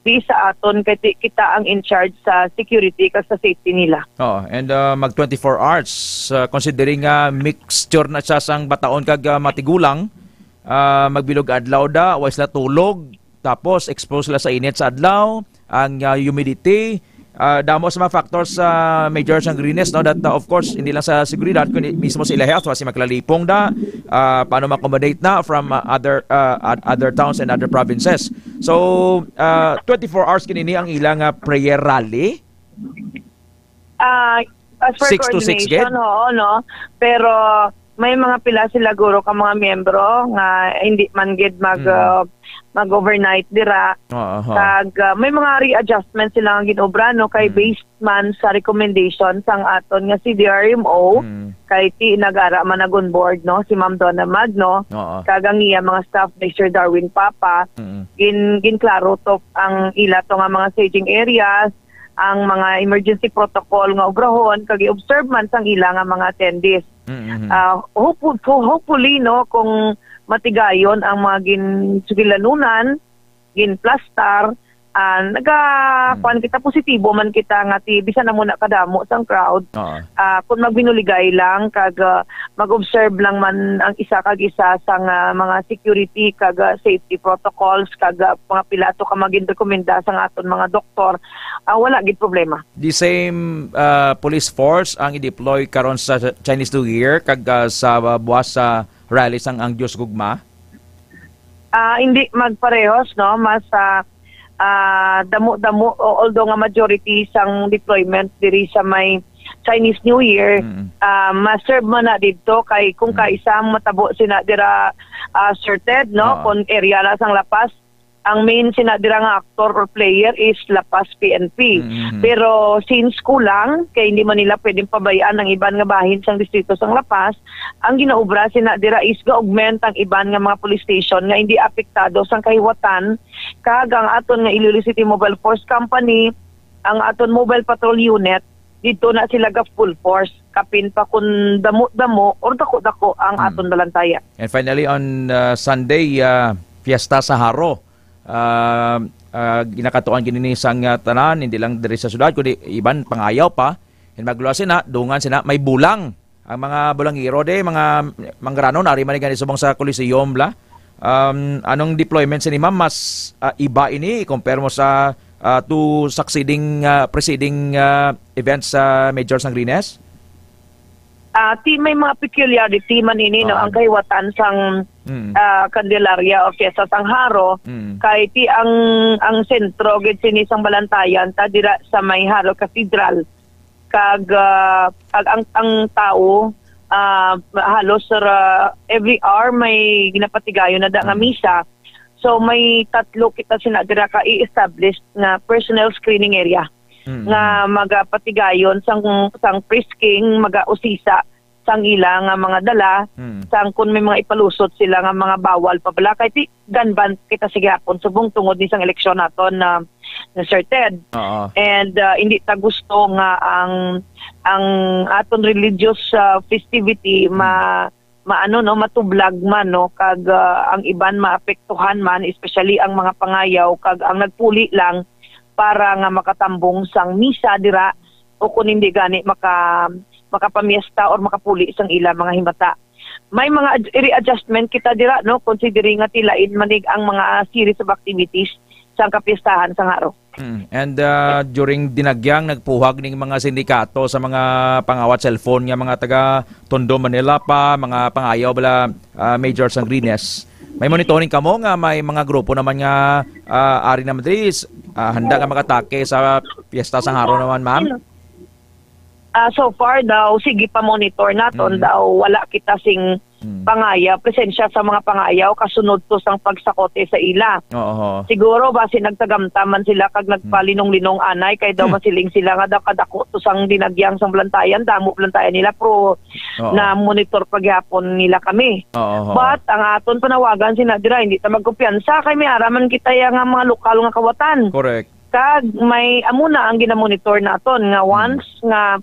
di sa aton kay ti-, kita ang in charge sa security kag sa safety nila. Oo, and, uh, mag twenty-four hours, uh, considering nga mixture na siya sang bataon kag, uh, matigulang, uh, magbilog adlaw da, wa sila tulog, Tapos, exposed sila sa init sa adlaw, ang, ah, humidity, ah, damo sa mga factors sa major sang greenness, no, that, uh, of course, hindi lang sa seguridad, kundi mismo sa ila health, basi magkalipong da, ah, paano ma-accommodate na from, uh, other, uh, oth- other towns and other provinces. So, uh, twenty-four hours kinini ang ilang, uh, prayer rally. Ah, as per Six to six coordination, gid? Oo, no? Pero may mga pila sila guro ka mga miyembro nga hindi man gid mag Mm. ah, mag-overnight dira. Oo, ho. Kag ah, may mga readjustment sila nga ginobra, no, kay Mm. based man sa recommendation sang aton nga C D R M O, Mm. kay ti nagara man nag-on board, no, si Ma'am Donna Magno, Oo. Kag ang iya mga staff, Mister Darwin Papa, Mm. gin ginklaro to ang ila to nga mga staging areas, ang mga emergency protocol nga obrahon, kag i-observe man sang ila nga mga attendees. Mm-hmm. Ah, hopeful, hopefully, no, kung matigayon ang mga ginsugilanunan, ginplastar, ah, naga, Mm. kuwan kita, positibo man kita nga ti, bisan na muna kadamo sang crowd, Oo. ah, kung magbinuligay lang, kag, ah, mag-observe lang man ang isa kag isa sang, ah, mga security kag, ah, safety protocols, kag, ah, mga pilato ka magin rekomenda sang aton mga doktor, ah, wala gid problema. The same, uh, police force ang i-deploy karon sa Chinese New Year kag, uh, sa, uh, buwas sa rally sang Ang Dios Gugma? Ah, hindi magparehos, no? Mas, ah, ah, damo-damo, o- although nga majority sang deployment diri sa may Chinese New Year, Mm. ah, ma-serve man na didto kay kung Mm. kaisa ang matabo sina dira, ah, Sir Ted, no? Oo. Kung area na sang La Paz, ang main sina dira nga actor or player is La Paz P N P. Mm-hmm. Pero since kulang, kay hindi man nila pwedeng pabayaan ang iban nga bahin sang distrito sang La Paz, ang ginaobra sina dira is ga-augment ang iban nga mga police station nga hindi apektado sang kahiwatan, kag ang aton nga Iloilo City Mobile Force Company, ang aton Mobile Patrol Unit, dito na sila ga full force, kapin pa kun damo-damo or dako-dako ang Hmm. aton balantayan. And finally, on, uh, Sunday, uh, Fiesta sa Jaro. Uh, uh, ginakatuan gini ni sang, uh, tanan, hindi lang diri sa syudad, kundi iban pangayaw pa. And magluwas sina, dungan sina, may bulang. Ang mga bulangiro de, mga manggaranon, ari man gani subong sa Coliseum, bla. Um, anong deployment sini, ma'am? Mas, ah, iba ini compare mo sa, ah, two succeeding, ah, preceding, ah, events sa Major Sangrines? Ah, ti may mga peculiarity man ini, no, Ah. ang kahiwatan sang, Mm. ah, Candelaria o Fiesta sang Jaro, Mm. kay ti ang, ang sentro gid sini sang balantayan ta dira sa may Jaro Cathedral. Kag, ah, kag ang, ang tao, ah, halos, ah, every hour may ginapatigayon na da nga Mm. misa. So may tatlo kita sina dira ka i-establish nga personal screening area Mm. nga magapatigayon sang, sang frisking, magausisa sang ila nga mga dala, Mm. sang kun may mga ipalusot sila nga mga bawal pa bala. Kay ti gun ban kita sa gihapon subong tungod ni sang eleksyon naton na, na Sir Ted. Oo. And, ah, hindi ta gusto nga ang, ang aton religious, ah, festivity Mm. ma-, maano, no, matublag man, no, kag, ah, ang iban maapektuhan man, especially ang mga pangayaw kag ang nagpuli lang para nga makatambong sang misa dira o kun hindi gani maka-, makapamiesta or makapuli sang ila mga himata. May mga ad-, readjustment kita dira, no, considering nga tilain manig ang mga series of activities sang kapiestahan sa Jaro. Mm. And, uh, during Dinagyang, nagpuhag ning mga sindikato sa mga pangawat cellphone nga mga taga Tondo, Manila pa, mga pangayaw bala, uh, Major Sangrines. May monitoring kamo nga may mga grupo naman nga, uh, ari naman diri, uh, handa nga makatake sa piyesta sa Jaro naman, ma'am? Ah, so far daw, sige pa monitor naton Mm. daw, wala kita sing Mm. pangayaw, presensya sa mga pangayaw, kasunod to sang pagsakote sa ila. Oo. Siguro, basi nagtagamtam man sila kag Mm. nagpalinong-linong anay, kay daw Mm. masiling sila nga daw kadako to sang dinagyang sang balantayan, damo balantayan nila, pero Oo. na monitor pa gyapon nila kami. Oo. But ang aton panawagan sina dira, hindi ta magkumpiyansa, kay may ara man kita ya nga mga lokal nga kawatan. Correct. Kag may, amo na ang ginamonitor naton nga Mm. once nga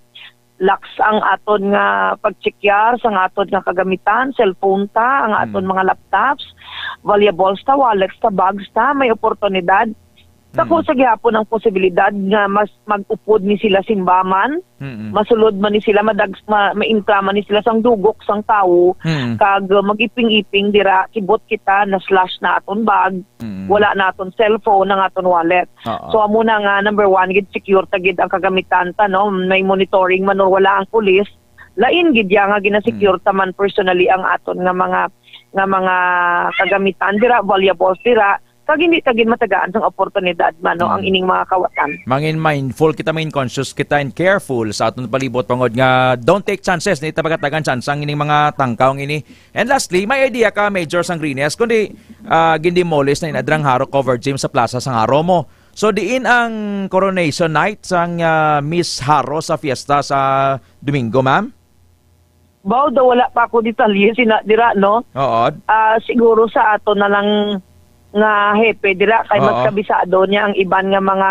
laks ang aton nga pagtsekyar sa nga aton nga kagamitan, cellphone ta, ang aton Mm. mga laptops, valuables ta, wallets ta, bags ta, may oportunidad Dako Mm. sa gihapon ang posibilidad nga mas mag-upod ni sila simbaman, Mm-mm. masulod man ni sila, madag-, ma-, maintra man ni sila sang dugok sang tawo, Mm. kag, uh, mag-iping-iping dira, kibot kita, na-slash na aton bag, Mm. wala na aton cellphone, ang aton wallet. Oo. So, amo na nga, number one, gid, secure ta gid ang kagamitan ta, no? May monitoring man o wala ang pulis, lain gid ya nga ginasecure Mm. ta man personally ang aton nga mga, nga mga kagamitan dira, valuables dira, kag hindi ta gid matagaan sang oportunidad man, no, ang Mm. ining mga kawatan. Mangin mindful kita, mangin conscious kita and careful sa aton palibot, tungod nga don't take chances, hindi ta pagatagan chance ang ining mga tangkaw nga ini. And lastly, may idea ka, Major Sangrines, kundi, ah, gindemolish na inadrang Haro Cover Gym sa Plaza sang Haro mo. So, diin ang coronation night sang, ah, Miss Haro sa fiesta sa Domingo, ma'am? Baw daw wala pa ako detalye sina dira, no? Oo. Ah, siguro sa ato na lang nga hepe dira kay mas Oo. kabisado niya ang iban nga mga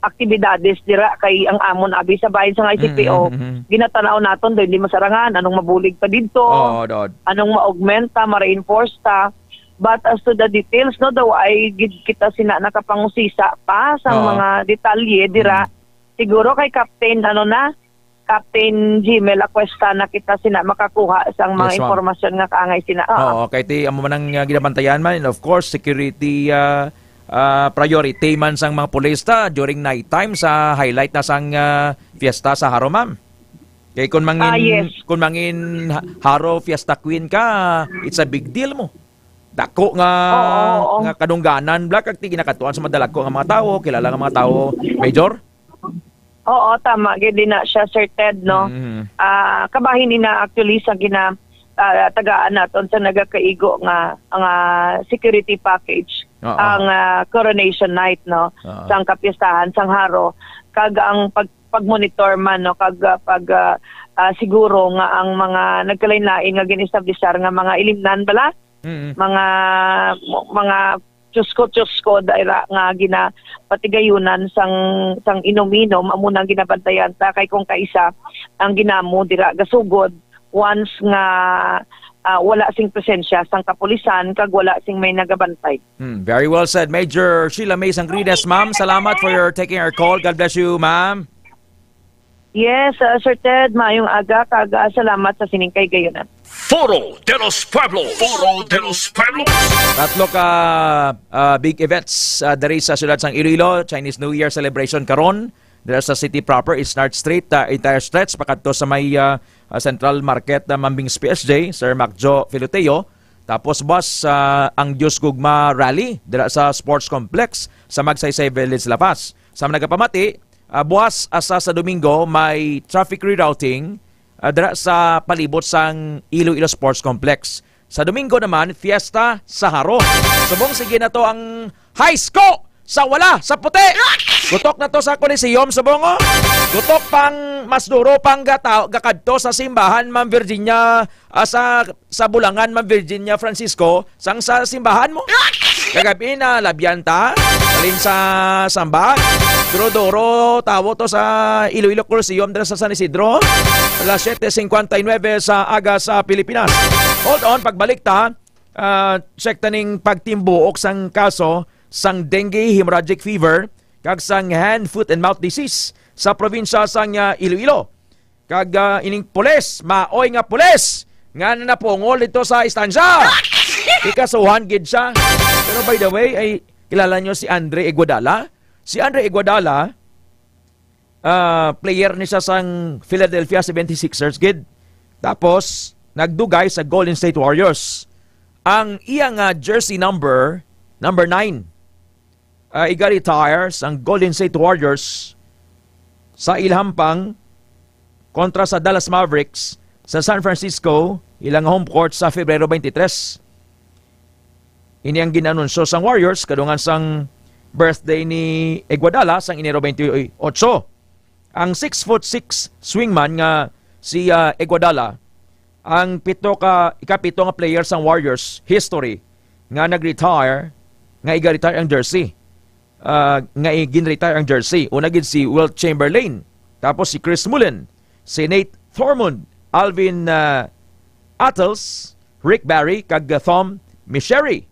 aktibidades dira kay ang amon abi sa bahin sa nga I C P O, Mm, mm, mm. ginatanaw naton daw hindi masarangan, anong mabulig pa didto, Oo, dod. anong ma-augmenta, ma-reinforce ta. But as to the details, no, daw ay gid kita sina nakapangusisa pa sa Oo. mga detalye dira. Mm. Siguro kay Captain, ano na, Captain Jimel Acuesta na kita sina makakuha sang mga Yes, ma'am. impormasyon nga kaangay sina. Ah. Oo, kay ti amo man ang, uh, ginabantayan man, and of course, security, uh, uh, priority man sang mga pulis ta during night time sa highlight na sang, uh, fiesta sa Haro, ma'am. Kay kung mangin, Ah, yes. kung mangin ha-, Haro Fiesta Queen ka, it's a big deal mo. Dako nga, Oo, oo. nga kadungganan, bla, kag ti ginakatuan sa madalagko nga mga tawo, kilala nga mga tawo, Major? Oo, tama gid na siya, Sir Ted, no? Mm. Ah, kabahin ina actually sa gina-, ah, tagaan naton sa nagakaigo nga, nga security package Oo. ang, ah, coronation night, no? Oo. Sang kapistahan sang Haro, kag ang pag-, pag-monitor man, no, kag, ah, pag, ah, ah, siguro nga ang mga nagkalain-lain nga gin-establisar nga mga ilimnan bala, Mm. mga, mga tsusko-tsusko dira nga ginapatigayunan sang, sang inom-inom, amo nang ginabantayan ta. Kay kung kaisa ang ginamo dira gasugod, once nga, ah, wala sing presensya sang kapulisan kag wala sing may nagabantay. Hmm, very well said, Major Sheila May Sangrines. Ma'am, salamat for your taking our call. God bless you, ma'am. Yes, uh, Sir Ted, maayong aga, kag, uh, salamat sa sining kahigayonan. Foro de los Pueblos. Foro de los Pueblos. Tatlo ka, uh, big events, uh, diri sa siyudad sang Iloilo, Chinese New Year celebration karon, dira sa city proper, Eastnard Street, uh, entire stretch, pakadto sa may, uh, uh, Central Market, uh, Mambing's P S J, Sir Macjo Filoteo. Tapos, boss, uh, ang Dios Gugma Rally, dira sa Sports Complex, sa Magsaysay Village, La Paz. Sa mga nagapamati, Ah, buwas, asa sa Domingo, may traffic rerouting, ah, dira sa palibot sang Iloilo Sports Complex. Sa Domingo naman, fiesta sa Haro. Subong, sige na to ang high school sa wala, sa puti. Gutok na to sa Coliseum, subong, oh. Gutok pang mas duro pang gata-, gakadto sa simbahan, Ma'am Virginia, ah, sa, sa Bulangan, Ma'am Virginia Francisco, sang sa simbahan mo. Kagabi na, labyan ta. Halin sa samba. Duro-duro, tawo to sa Iloilo Coliseum, dira sa San Isidro. Alas siyete cincuenta y nueve sa aga sa Pilipinas. Hold on, pagbalik ta, ah, check ta ning pagtimbuok sang kaso sang dengue, hemorrhagic fever, kag sang hand, foot, and mouth disease sa probinsya sang, ah, Iloilo. Kag, ah, ining pulis, maoy nga pulis, nga napungol dito sa istansya. Ikasuhan gid siya. Pero by the way, ay, kilala nyo si Andre Iguodala? Si Andre Iguodala, ah, player ni siya sang Philadelphia seventy-sixers gid. Tapos, nagdugay sa Golden State Warriors. Ang iya nga jersey number, number nine. Ah, iga-retire sang Golden State Warriors sa ilahampang kontra sa Dallas Mavericks sa San Francisco, ilang home court sa Febrero twenty-three. Ini ang ginanunsyo sang Warriors kadungan sang birthday ni Iguodala sang Enero twenty-eight. Ang six foot six swingman nga si, ah, Iguodala, ang pito ka, ikapito nga player sang Warriors history nga nag-retire, nga iga-retire ang jersey. Ah, nga i-, gin-retire ang jersey. Una gid si Wilt Chamberlain, tapos si Chris Mullin, si Nate Thurmond, Alvin, ah, Attles, Rick Barry, kag Tom Meschery.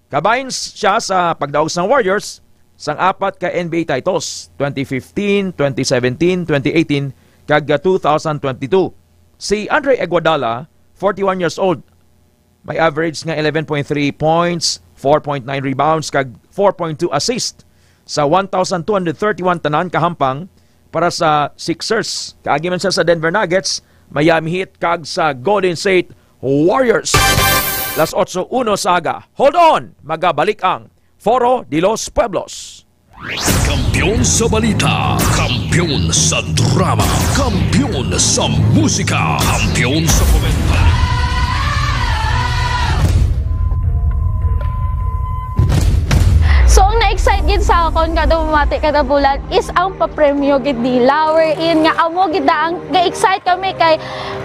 Kabahin siya sa pagdaog sang Warriors sang apat ka N B A titles, twenty fifteen, twenty seventeen, twenty eighteen, kag two thousand twenty-two. Si Andre Iguodala, forty-one years old, may average nga eleven point three points, four point nine rebounds, kag four point two assist sa one thousand two hundred thirty-one tanan ka hampang para sa Sixers. Kaagi man siya sa Denver Nuggets, Miami Heat, kag sa Golden State Warriors. Las otso uno sa aga. Hold on! Magabalik ang Foro de los Pueblos. Kampiyon sa balita, kampiyon sa drama, kampiyon sa musika, kampiyon sa komento. So, ang na-excite gid sa akon kada bumati kada bulan is ang papremyo gid nila, wherein nga amo gid na ang ga-excite kami kay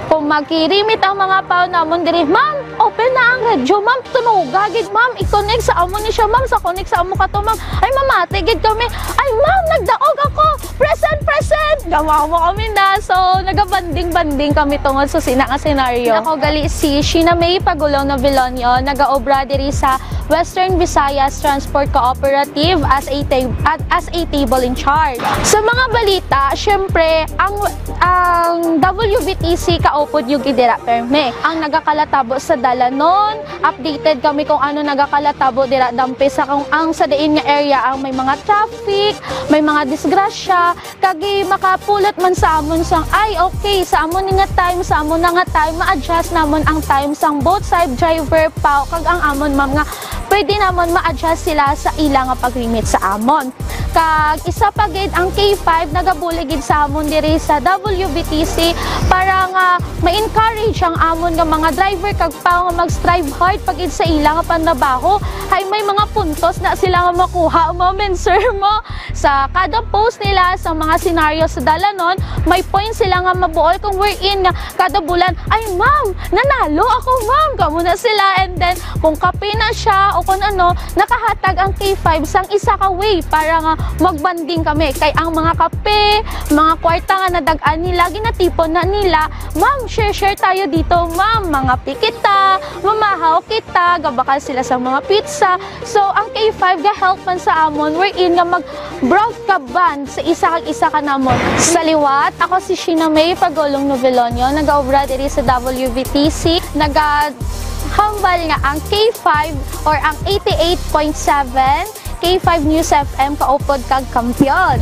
kung maghirimit ang mga pao namon diri, "Ma'am, open na ang radyo, ma'am, tunoga gid, ma'am, i-connect sa amo ni siya, ma'am, sa connect sa amo kato, ma'am. Ay, mamati gid kami. Ay, ma'am, nagdaog ako. Present, present." Gamawa kami na. So, nagabanding-banding kami tungod sa sina nga senaryo. Ako gali si Sheena May Pagulong Novilonio, nagaobra diri sa Western Visayas Transport Cooperative as a ta-, at as a table in charge. Sa mga balita, syempre, ang, ang W V T C kaupod nyo gid dira perme. Ang nagakalatabo sa dalanon, updated kami kung ano nagakalatabo dira dampe sa kung ang sa diin nga area ang may mga traffic, may mga disgrasya, kag makapulot man sa amon sang, "Ay, okay, sa amon ni nga time, sa amon na nga time, ma-adjust namon ang time sang both side, driver, pao, kag ang amon, ma'am, nga pwede namon ma-adjust sila sa ila nga pag-remit sa amon." Kag isa pa gid, ang K five nagabulig gid sa amon diri sa W V T C para nga ma-encourage ang amon nga mga driver kag pao nga mag-strive hard pa gid sa ila nga panrabaho. Hay may mga puntos na sila nga makuha, ma'am and sir, mo. Sa kada post nila sa mga senaryo sa dalanon, may point sila nga mabuol kung wherein nga kada bulan, "Ay, ma'am, nanalo ako, ma'am." Kamo na sila. And then, kung kape na siya o kung ano, nakahatag ang K five sang isa ka way para nga magbanding kami. Kay ang mga kape, mga kwarta nga nadag-an nila, ginatipon na nila, "Ma'am, share-share tayo dito, ma'am. Mangape kita, mamahaw kita." Gabakal sila sa mga pizza. So, ang K five ga-help man sa amon, wherein nga mag-broad ka band sa isa kag isa ka namon. Sa liwat, ako si Sheena May Pagulong Novelonio, nagaobra diri sa W V T C, nagahambal nga ang K five or ang eighty-eight point seven K five News F M kaupod kag kampiyon.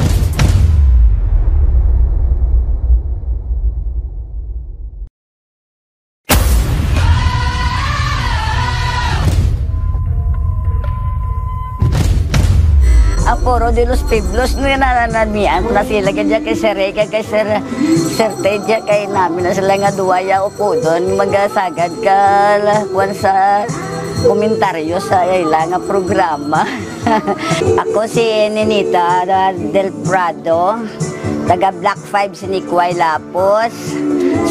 Ang Foro de los Pueblos, no, yan na, na, na, na sila, kaya kay Sir Rey, kay Sir, Sir Ted, kay namin na sila nga duwa, ya, upodon, magasagad ka, la, kuwan sa komentaryo sa ila nga programa. Ako si Ninita Del Prado, taga Block five, Sinikway, Lapos,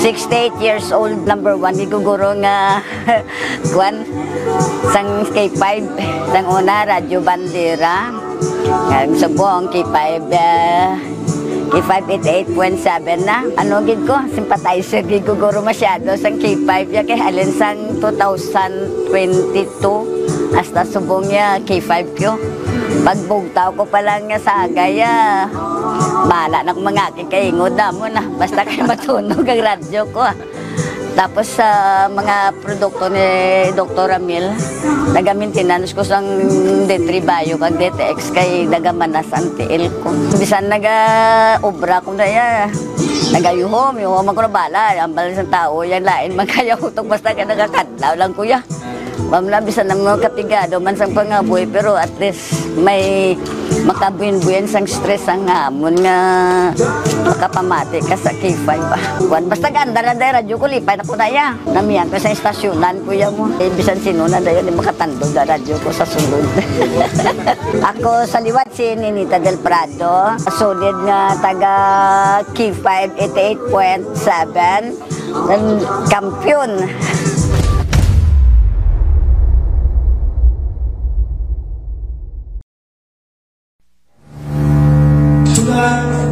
sixty-eight years old, number one, giguguro nga, kwan, sang K five, sang una, Radyo Bandera, ang subong, K five, eh, K five eighty-eight point seven na. Ano gid ko, sympathizer gid ko guro masyado sang K five, ya kay halin sang two thousand twenty-two hasta subong ya K five ko. Pagbugtaw ko pa lang nga sagay, ah, bala na kung mga kikaingod na mo na. Basta kay matunog ang radyo ko, ah. Tapos sa mga produkto ni Doktor Ramil, naga-maintenance ko sang D three Bio kag D T X kay nagamanas ang tiil ko. Bisan naga-obra ko na ya, nagayuhom, yuhom ako na bala. Ang bala sang tao, yan lain man kaya utok basta kay nagakadlaw lang kuya. Ma'am, na bisan ang mga kapigado man sang pangabuhi, pero at least may makabuhin-buhin sang stress ang hamon nga makapamati ka sa K five ba. Kuwan, basta ganda na dahil radyo ko, lipay na ko na ya. Namiyan ko sa estasyonan, kuya mo. Eh, bisan sino na dayon, di makatandog na radyo ko sa sulod. Ako sa liwat si Ninita Del Prado, solid nga taga K five eighty-eight point seven. Ang kampiyon. Tonight,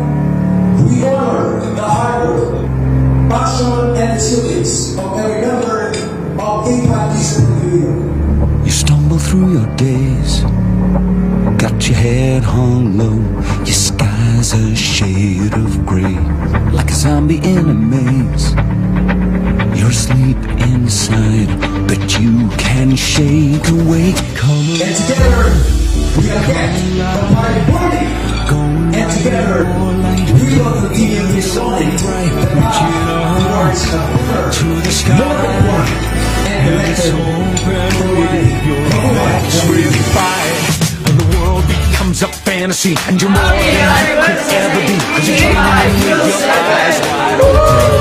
we honor the hard work, passion, and resilience of every member of K five Kids Pavilion. You stumble through your days, got your head Hollow, your sky's a shade of gray, like a zombie in a maze. You're asleep inside, but you can shake awake. Come And together, we are back. The party party. And together, we will continue this morning. The path towards a better, more equal, and better community. Come on. And the world becomes a fantasy, and you're more than you could ever be. 'Cause you're dreaming with your eyes wide open.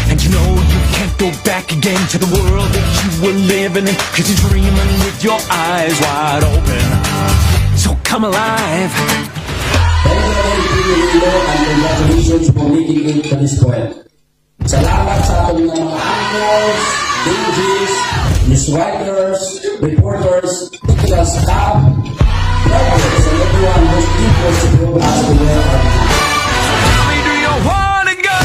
And you know you can't go back again to the world that you were living in. 'Cause you're dreaming with your eyes wide open. So come alive. Hello, hello, hello, and congratulations for making it to this point. Salamat sa aton nga mga anchors, D Js, news writers, reporters, technical staff, drivers, and everyone who's equal to help us to wear our mask. Tell me, do you wanna go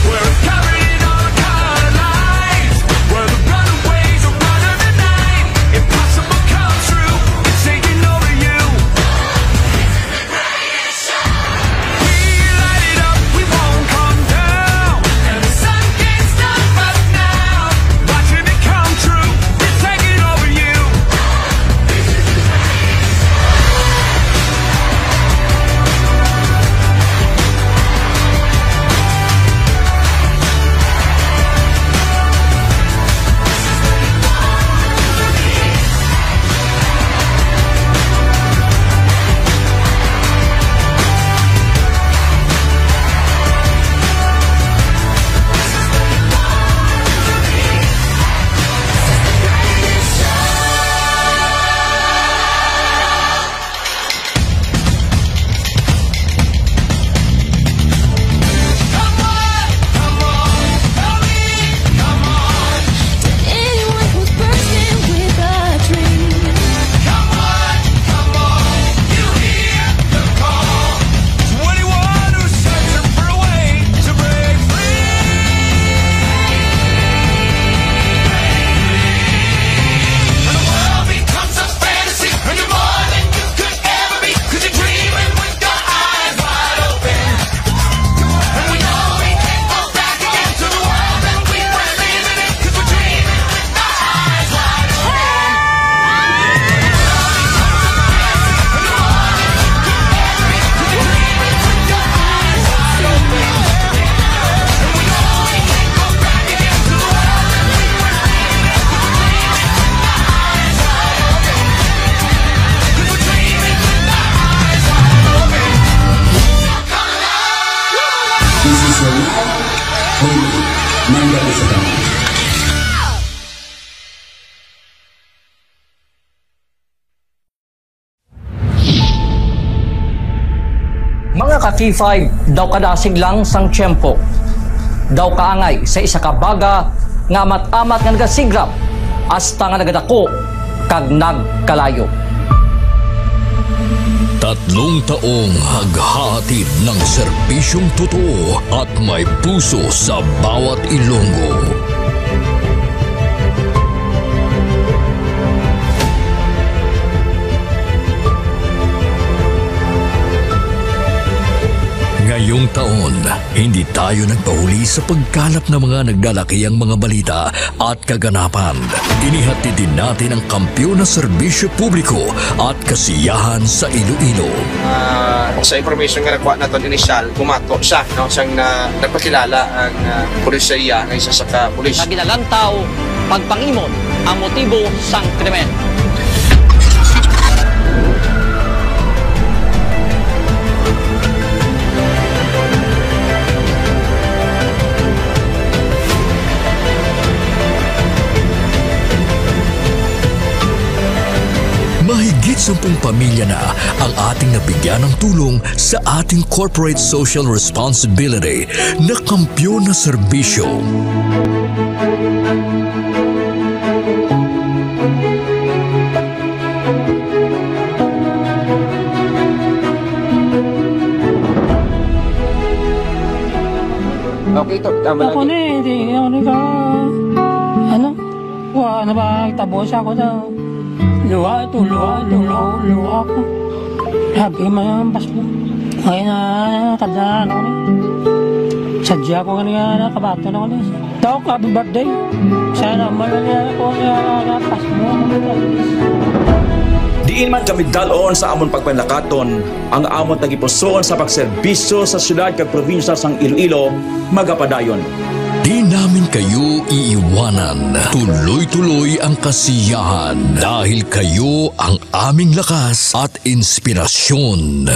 where it's covered in all colored lights, where the runaways are running the night? Impossible comes true, it's taking over you. We light it up, we won't come down. And the sun can't stop us now. Watching it come true, it's taking over you. This is your night, only ninety seconds. Mga ka-K five, daw kadasig lang sang tiyempo, daw kaangay sa isa ka baga nga amat-amat nga nagasigrap hasta nga nagadako kag nagkalayo. Tatlong taong naghahatid ng serbisyong totoo at may puso sa bawat Ilonggo. Ngayong taon, hindi tayo nagpahuli sa pagkalap ng mga nagdalakiang mga balita at kaganapan. Inihatid din natin ang kampiyon na serbisyo publiko at kasiyahan sa Iloilo. Ah, sa information nga nakuha naton initial, bumato siya, no, siyang na, nagpakilala ang, ah, pulis sa iya nga isa sa ka pulis. Nga ginalantaw pagpangimon ang motibo sang krimen. Mahigit sampung pamilya na ang ating nabigyan ng tulong sa ating corporate social responsibility na kampiyon na serbisyo. Okay, to, tama Ako lang. Ni, hindi, hindi ako nagka-, ano? Wa, ano ba, tabo siya ako daw. Luha ito, luha, luha, luha ako. Happy man ang Pasko. Ay na, kada ano ni. Sadya ko nga niya na kabato na ko ni. Tawag ko, "Happy birthday." Sana man na niya ako nga na Pasko. Diin man kami dal-on sa amon pagpanlakaton, ang amon tagipusoon sa pagserbisyo sa syudad kag probinsya sang Iloilo magapadayon. Di namin kayo iiwanan. Tuloy-tuloy ang kasiyahan dahil kayo ang aming lakas at inspirasyon.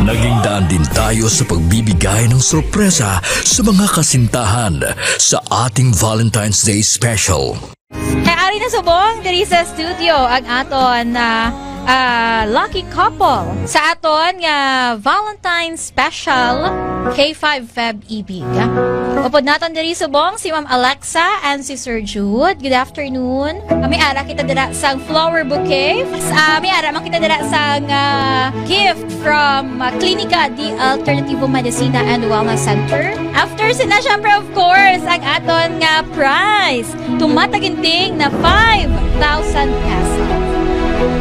Naging daan din tayo sa pagbibigay ng sorpresa sa mga kasintahan sa ating Valentine's Day special. Kay ari na subong diri sa studio ang aton na ah, lucky couple sa aton nga Valentine's Special K five Feb Ibig. Upod naton diri subong si Ma'am Alexa and si Sir Jude. Good afternoon. Ah, may ara kita dira sang flower bouquet. Ah, may ara man kita dira sang ah, gift from ah, Klinika di Alternativo Medicina and Wellness Center. After sina, syempre, of course, ang aton nga prize. Tumataginting na five thousand pesos.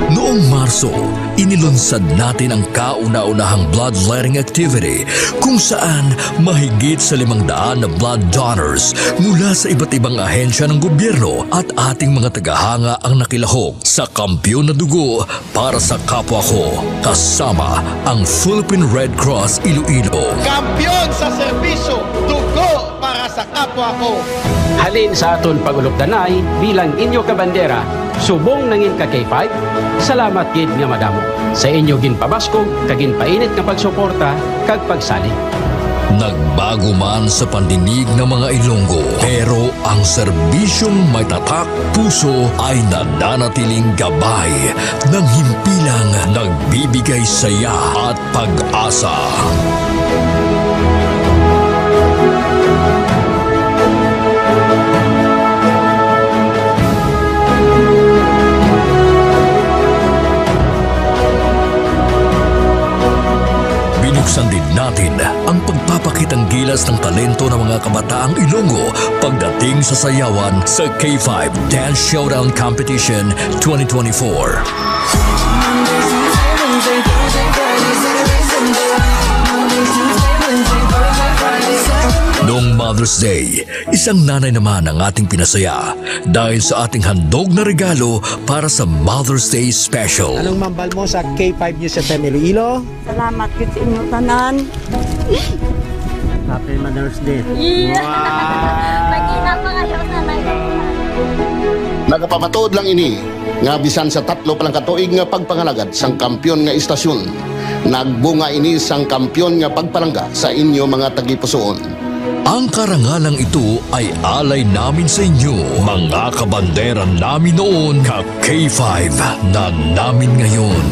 Noong Marso, inilunsad natin ang kauna-unahang bloodletting activity kung saan mahigit sa limang daan na blood donors mula sa iba't ibang ahensya ng gobyerno at ating mga tagahanga ang nakilahok sa Kampiyon na Dugo para sa Kapwa Ko, kasama ang Philippine Red Cross Iloilo. Kampiyon sa serbisyo, dugo para sa kapwa ko. Halin sa aton pag-ulokdanay bilang inyo ka bandera, subong nangin ka K five, salamat gid nga madamo sa inyo ginpabaskog kag ginpainit nga pagsuporta kag pagsalig. Nagbago man sa pandinig ng mga Ilonggo, pero ang serbisyong may tatak puso ay nananatiling gabay ng himpilang nagbibigay saya at pag-asa. Binuksan din natin ang pagpapakitang gilas ng talento ng mga kabataang Ilonggo pagdating sa sayawan sa K five Dance Showdown Competition twenty twenty-four. Noong Mother's Day, isang nanay naman ang ating pinasaya dahil sa ating handog na regalo para sa Mother's Day Special. Anong mambal mo sa K five News F M Iloilo? Salamat gid sa inyo tanan. Happy Mother's Day. Magina pa kayo sa live. Nagapamatuod lang ini nga bisan sa tatlo pa lang ka tuig nga pagpangalagad sang kampiyon nga istasyon, nagbunga ini sang kampiyon nga pagpalangga sa inyo mga tagipusoon. Ang karangalang ito ay alay namin sa inyo, mga kabandera namin noon, ka K five na namin ngayon.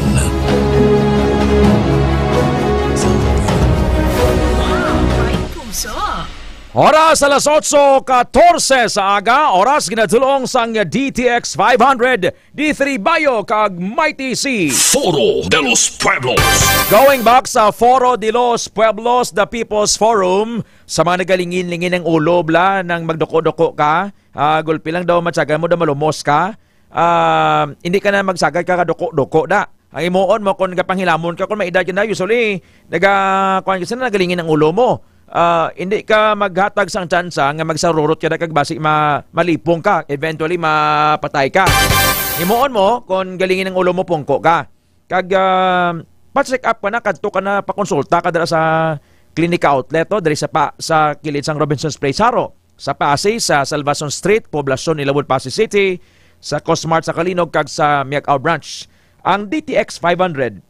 Oras alas otso katorse sa aga, oras ginadulong sang D T X five hundred, D three Bayo kag Mighty C. Foro de los Pueblos. Going back sa Foro de los Pueblos, the People's Forum, sa mga nagalingin-lingin ang ulo, bla, nang magduko-duko ka, ah, gulpi lang daw, matyagan mo daw, malumos ka. Ah, hindi ka na magsagad ka kaduko-duko, da. Ang imuon mo, kung gapanghilamon ka, kung may edad ka na, usually, naga, kuwan ka, sila nagalingin ang ulo mo. Ah, hindi ka maghatag sang tsansa nga magsarurot ka na kag basi ma-, malipong ka, eventually mapatay ka. Himuon mo kung galingin ang ulo mo, pungko ka. Kag, ah, pa-check up ka na, kadto ka na, pakonsulta ka dira sa Klinika Outlet, oh, diri sa pa, sa kilid sang Robinson's Place, Jaro. Sa Pasay, sa Salvacion Street, Poblacion, Ilawod, Pasay City, sa Cosmart sa Calinog, kag sa Miag-ao Branch. Ang D T X five hundred,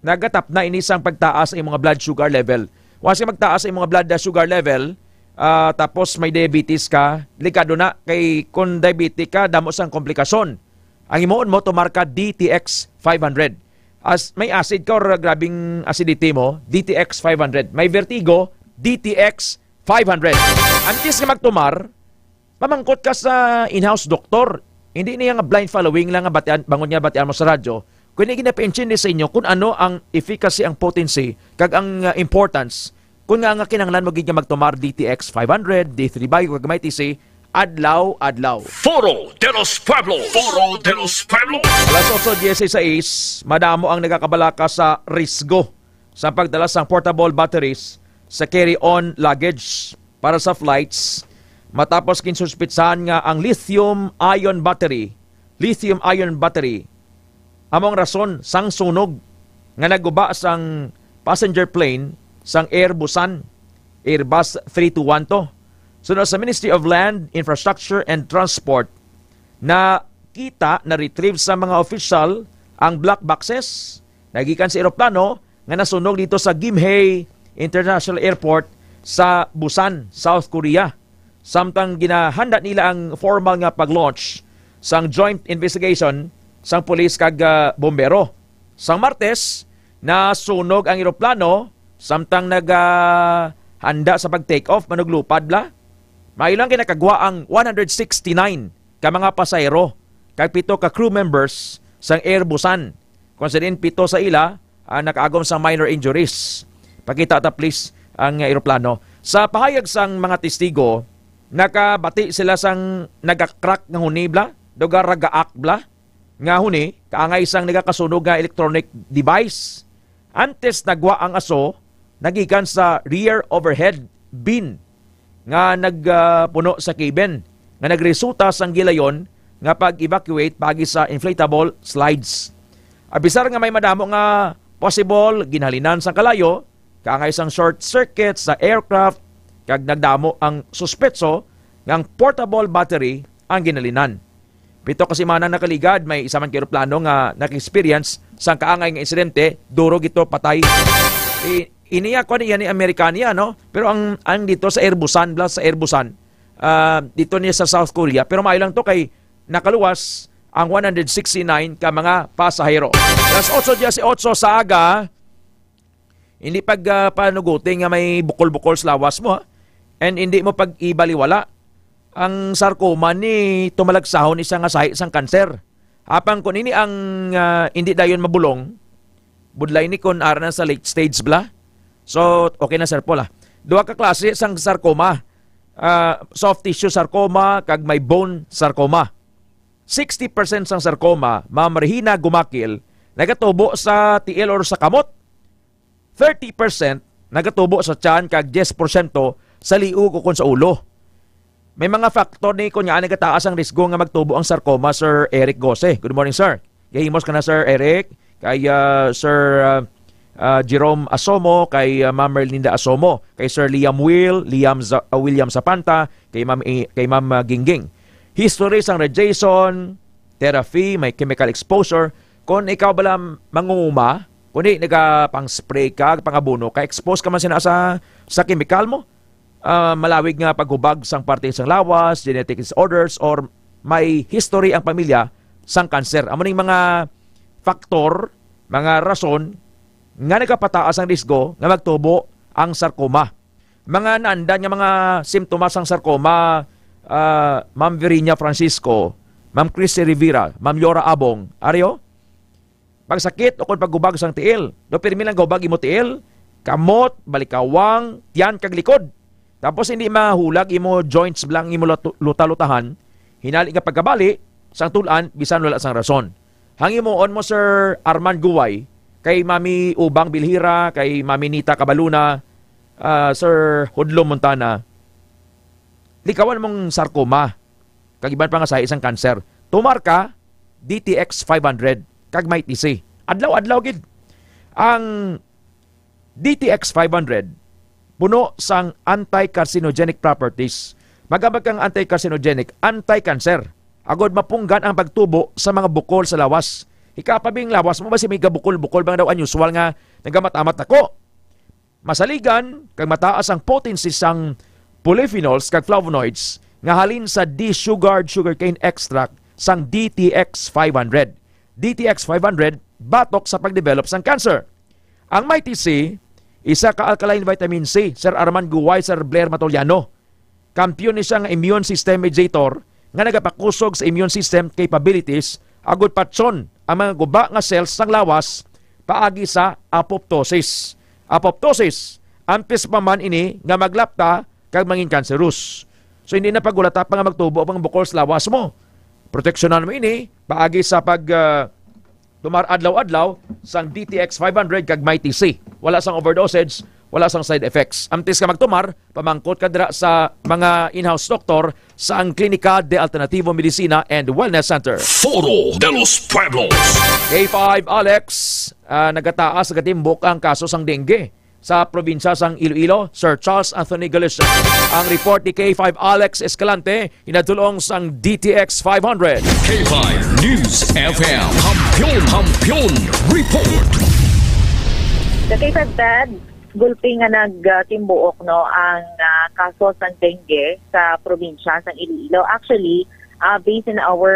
nagatapna ini sang pagtaas sa imong blood sugar level. Once nga magtaas sa imong blood sugar level, ah, tapos may diabetes ka, delikado na kay kung diabetic ka, damo sang komplikasyon. Ang himuon mo, tumar ka D T X five hundred. As, may acid ka or grabing acidity mo, D T X five hundred. May vertigo, D T X five hundred. Antes nga magtumar, mamangkot ka sa in-house doktor. Hindi niya nga blind following lang nga batian, bangod nga batian mo sa radyo. Kundi ginapaintindi sa inyo kung ano ang efficacy, ang potency, kag ang, uh, importance. Kung nga, nga kinahanglan mo gid nga magtumar D T X five hundred, D three Bio, kag may T C, adlaw-adlaw. Foro de los Pueblos. Foro de los Pueblos. Alas otso dieciséis, madamo ang nagakabalaka sa risgo sa pagdala sang portable batteries sa carry-on luggage para sa flights, matapos ginsuspitsahan nga ang lithium-ion battery, lithium-ion battery, amo ang rason sang sunog nga nagguba sang passenger plane sang Air Busan, Airbus three two one two. Suno sa Ministry of Land, Infrastructure and Transport, nakita, na-retrieve sa mga opisyal ang black boxes nagikan sa eroplano nga nasunog dito sa Gimhae International Airport sa Busan, South Korea, samtang ginahanda nila ang formal nga pag-launch sang joint investigation sang pulis kag, ah, bombero. Sang Martes, nasunog ang eroplano samtang nagahanda sa pag-take off, manuglupad bala. Maayo lang kay nakagwa ang one hundred sixty-nine ka mga pasahero kag pito ka crew members sang Air Busan, kung sa diin pito sa ila ang nakaagom sang minor injuries. Pakita ta, please, ang eroplano. Sa pahayag sang mga testigo, nakabati sila sang nagakrak nga huni bala, daw garagaak bala, nga huni, kaangay sang nagakasunog nga electronic device. Antes nagwa ang aso, nagikan sa rear overhead bin nga nagpuno sa cabin, nga nagresulta sang gilayon nga pag-evacuate paagi sa inflatable slides. Abisar nga may madamo nga possible ginhalinan sang kalayo, kaangay sang short circuit sa aircraft, kag nagdamo ang suspetso nga ang portable battery ang ginhalinan. Pito ka semana nakaligad, may isa man ka eroplano nga naka-experience sang kaangay nga insidente, duro gito patay. I-, ini ako ni, yan ni Amerikania, no? Pero ang, ang dito sa Airbusan, bala sa Airbusan, ah, dito niya sa South Korea. Pero maayo lang to kay nakaluwas ang one hundred sixty-nine ka mga pasahero. Alas otso dieciocho sa aga, hindi pag, ah, panuguti nga may bukol-bukol sa lawas mo, ha? And hindi mo pag-ibaliwala. Ang sarcoma ni tumalagsahon ni siya nga sahi sang kanser. Apang kung ini ang, ah, hindi dayon mabulong, budlay ni kung ara na sa late stage bala. So, okay na, Sir Paul, ah. Duha ka klase sang sarcoma. Ah, soft tissue sarcoma kag may bone sarcoma. Sixty percent sang sarcoma, Ma'am Regina Gumakil, nagatubo sa tiil or sa kamot. Thirty percent nagatubo sa tiyan kag diyes porsyento sa liog ukon sa ulo. May mga faktor ni kunya nagataas ang risgo nga magtubo ang sarcoma, Sir Eric Gose. Good morning, sir. Gahimos ka na, Sir Eric. Kay, ah, Sir, ah, ah, Jerome Asomo, kay, ah, Ma'am Merlinda Asomo, kay Sir Liam Will, Liam Za-, ah, William Zapanta, kay Ma'am I-, kay Ma'am, ah, Gingging. History sang radiation therapy, may chemical exposure. Kung ikaw bala mangunguma, kung di nagapang-spray ka, pangabuno ka, expose ka man sina sa, sa chemical mo, ah, malawig nga paghubag sang parte sang lawas, genetic disorders, or may history ang pamilya sang kanser. Amo ning mga faktor, mga rason nga nagapataas ang risgo nga magtubo ang sarcoma. Mga naandan nga mga simptomas sang sarcoma, ah, Ma'am Virginia Francisco, Ma'am Christy Rivera, Ma'am Yora Abong, ari, oh, pagsakit ukon paghubag sang tiil. Do pirmi lang gahubag imo tiil, kamot, balikawang, tiyan, kag likod. Tapos hindi mahulag imo joints bala, imo luta-, luta-lutahan. Hinali nga pagkabali sang tul-an, bisan wala sang rason. Ang himuon mo, Sir Arman Guway, kay Mami Ubang Bilhira, kay Mami Nita Cabaluna, ah, Sir Hudlo Montana, likawan mong sarcoma kag iban pa nga sahi sang kanser. Tumar ka, D T X five hundred, kag may T C. Adlaw-adlaw gid. Ang D T X five hundred, puno sang anti-carcinogenic properties. Magambag kang anti-carcinogenic, anti-cancer. Agod mapunggan ang pagtubo sa mga bukol sa lawas. Ikapabing lawas mo ba si may gabukol-bukol, bang daw unusual nga nagamamat-amat ako? Masaligan kag mataas ang potency sang polyphenols kag flavonoids nga halin sa desugared sugarcane extract sang D T X five hundred. D T X five hundred, batok sa pagdevelop sang cancer. Ang Mighty C, isa ka alkaline vitamin C, Sir Arman Guway, Sir Blair Matoliano. Kampiyon ni siya nga immune system mediator nga nagapakusog sa immune system capabilities agud patyon ang mga guba nga cells sang lawas paagi sa apoptosis. Apoptosis, antes pa man ini nga maglapta kag mangin cancerous. So, hindi na pagulata pa nga magtubo ang mga bukol sa lawas mo. Proteksyonan mo ini paagi sa pag, ah, tumar adlaw-adlaw sang D T X five hundred kag Mighty C. Wala sang overdosage, wala sang side effects. Antes ka magtumar, pamangkot ka dira sa mga in-house doktor sa ang Klinika de Alternativo Medicina and Wellness Center. Foro de los Pueblos. K five Alex, ah, nagataas, nagatimbok ang kaso sang dengue sa probinsya sang Iloilo, Sir Charles Anthony Galicia. Ang report ni K five Alex Escalante, hinadulong sang D T X five hundred. K five News F M. Kampiyon, kampiyon report. Sa K five Ted, gulpi nga nagtimbuok, no, ang, ah, kaso sang dengue sa probinsya sang Iloilo. Actually, ah, based in our,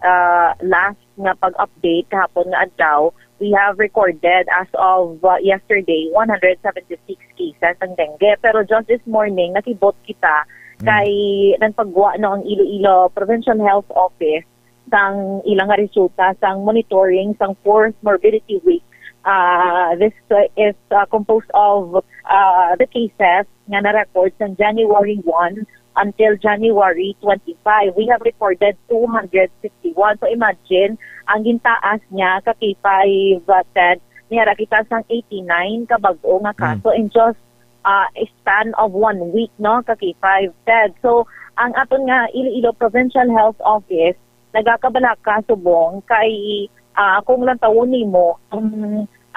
ah, last nga pag-update kahapon nga adlaw, we have recorded as of, uh, yesterday, one hundred seventy-six cases ang dengue. Pero just this morning, nakibot kita Mm. kay nagpagwa, no, ang Iloilo Provincial Health Office sang ilang nga resulta sang monitoring sang fourth morbidity week. Uh, this, uh, is, uh, composed of, uh, the cases nga na-record sang January one until January twenty-five, we have recorded two hundred sixty-one. So imagine, ang gintaas niya ka K five, uh, Ted, niya ra kita sang eighty-nine ka bag-o nga Mm. kaso in just, uh, a span of one week, no, ka K five, Ted. So ang aton nga Iloilo Provincial Health Office nagakabalaka subong kay, ah, kung lantawon nimo ang,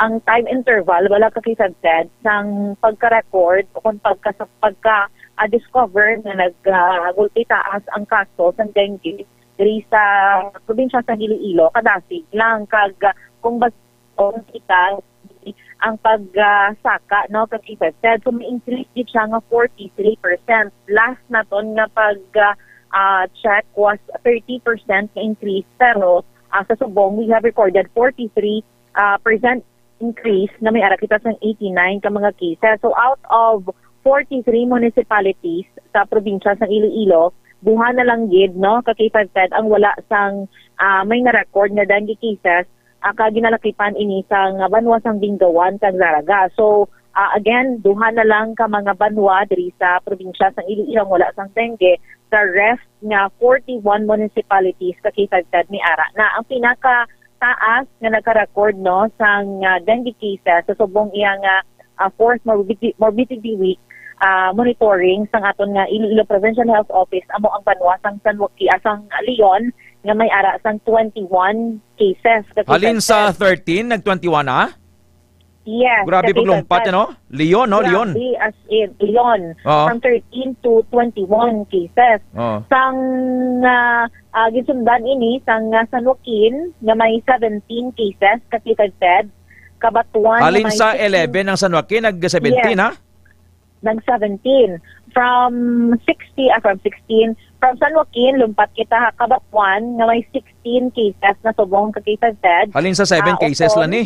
ang time interval, wala ka kisabtan sang pagka-record o kung pagka, pagka, ah, discover nga nag, ah, gulpi taas ang kaso sang dengue diri sa probinsya sa Iloilo, kadasig lang. Kag, ah, kung bas-, kung kita ang pag, ah, saka, no, kag infected. So, may increase gid siya nga forty-three percent. Last naton nga pag, ah, ah, check was thirty percent nga increase, pero, ah, sa subong, we have recorded forty-three, ah, percent increase na may ara kita sang eighty-nine ka mga cases. So, out of forty-three municipalities sa probinsya sang Iloilo, duha na lang gid, no, ka K five Ted ang wala sang, ah, may na-record nga dengue cases, ah, kag ginalakipan ini sang banwa sang Bingawan kag Zarraga. So, ah, again, duha na lang ka mga banwa diri sa probinsya sang Iloilo ang wala sang dengue. The rest nga forty-one municipalities ka K five Ted may ara na. Ang pinaka taas nga nagka-record, no, sang, ah, dengue cases sa subong iya nga, ah, fourth morbidity, morbidity week, ah, monitoring sang aton nga Iloilo Provincial Health Office amo ang banwa sang San Joaquin, ah, sang Leon, nga may ara sang twenty-one cases. Halin sa thirteen, nag twenty-one na? Yes, Grabe sa paglumpat, K five Ted. No? Leon, no? Leon. Grabe, as in, Leon. Oo. From thirteen to twenty-one cases. Oo. Sang, ah, ah, ginsundan ini sang, ah, San Joaquin nga may seventeen cases, ka K five Ted. Cabatuan nga Halin may sa sixteen. Eleven ang San Joaquin, nag seventeen, Yes. ha? Nag seventeen. From sixty, ah, from sixteen, from San Joaquin, lumpat kita ha Cabatuan nga may sixteen cases na subong ka K five Ted. Halin sa seven Ah, cases Oton. lang ni.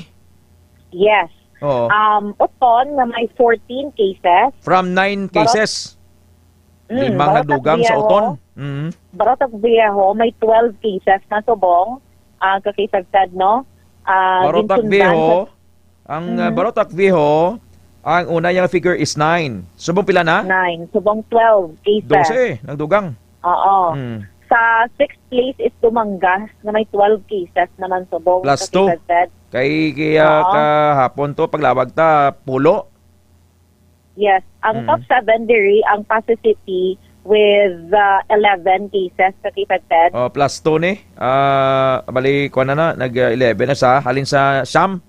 Yes. Oo. Um, Oton nga may fourteen cases. From nine Barot- cases, Mm, limang Barot nagdugang sa Viejo. Oton. Mm. Barot Viejo may twelve cases na subong, ah, ka K five Ted, no? Ah, Barot ginsundan Viejo, sa ang, ah, Mm. Barot Viejo, ang una niyang figure is nine. Subong pila na? Nine. Subong twelve cases. Dose, nagdugang. Oo. Mm. Sa sixth place is Dumangas, nga may twelve cases naman subong Plus sa two. K five Ted. Kay, kaya Oo. kahapon to, paglawag ta, pulo. Yes. Ang Mm. top seven diri, ang Passi City with, uh, eleven cases ka K five Ted. Oh, plus two ni. Ah, bali, kuwan na na, nag, uh, eleven na sa, halin sa siyam.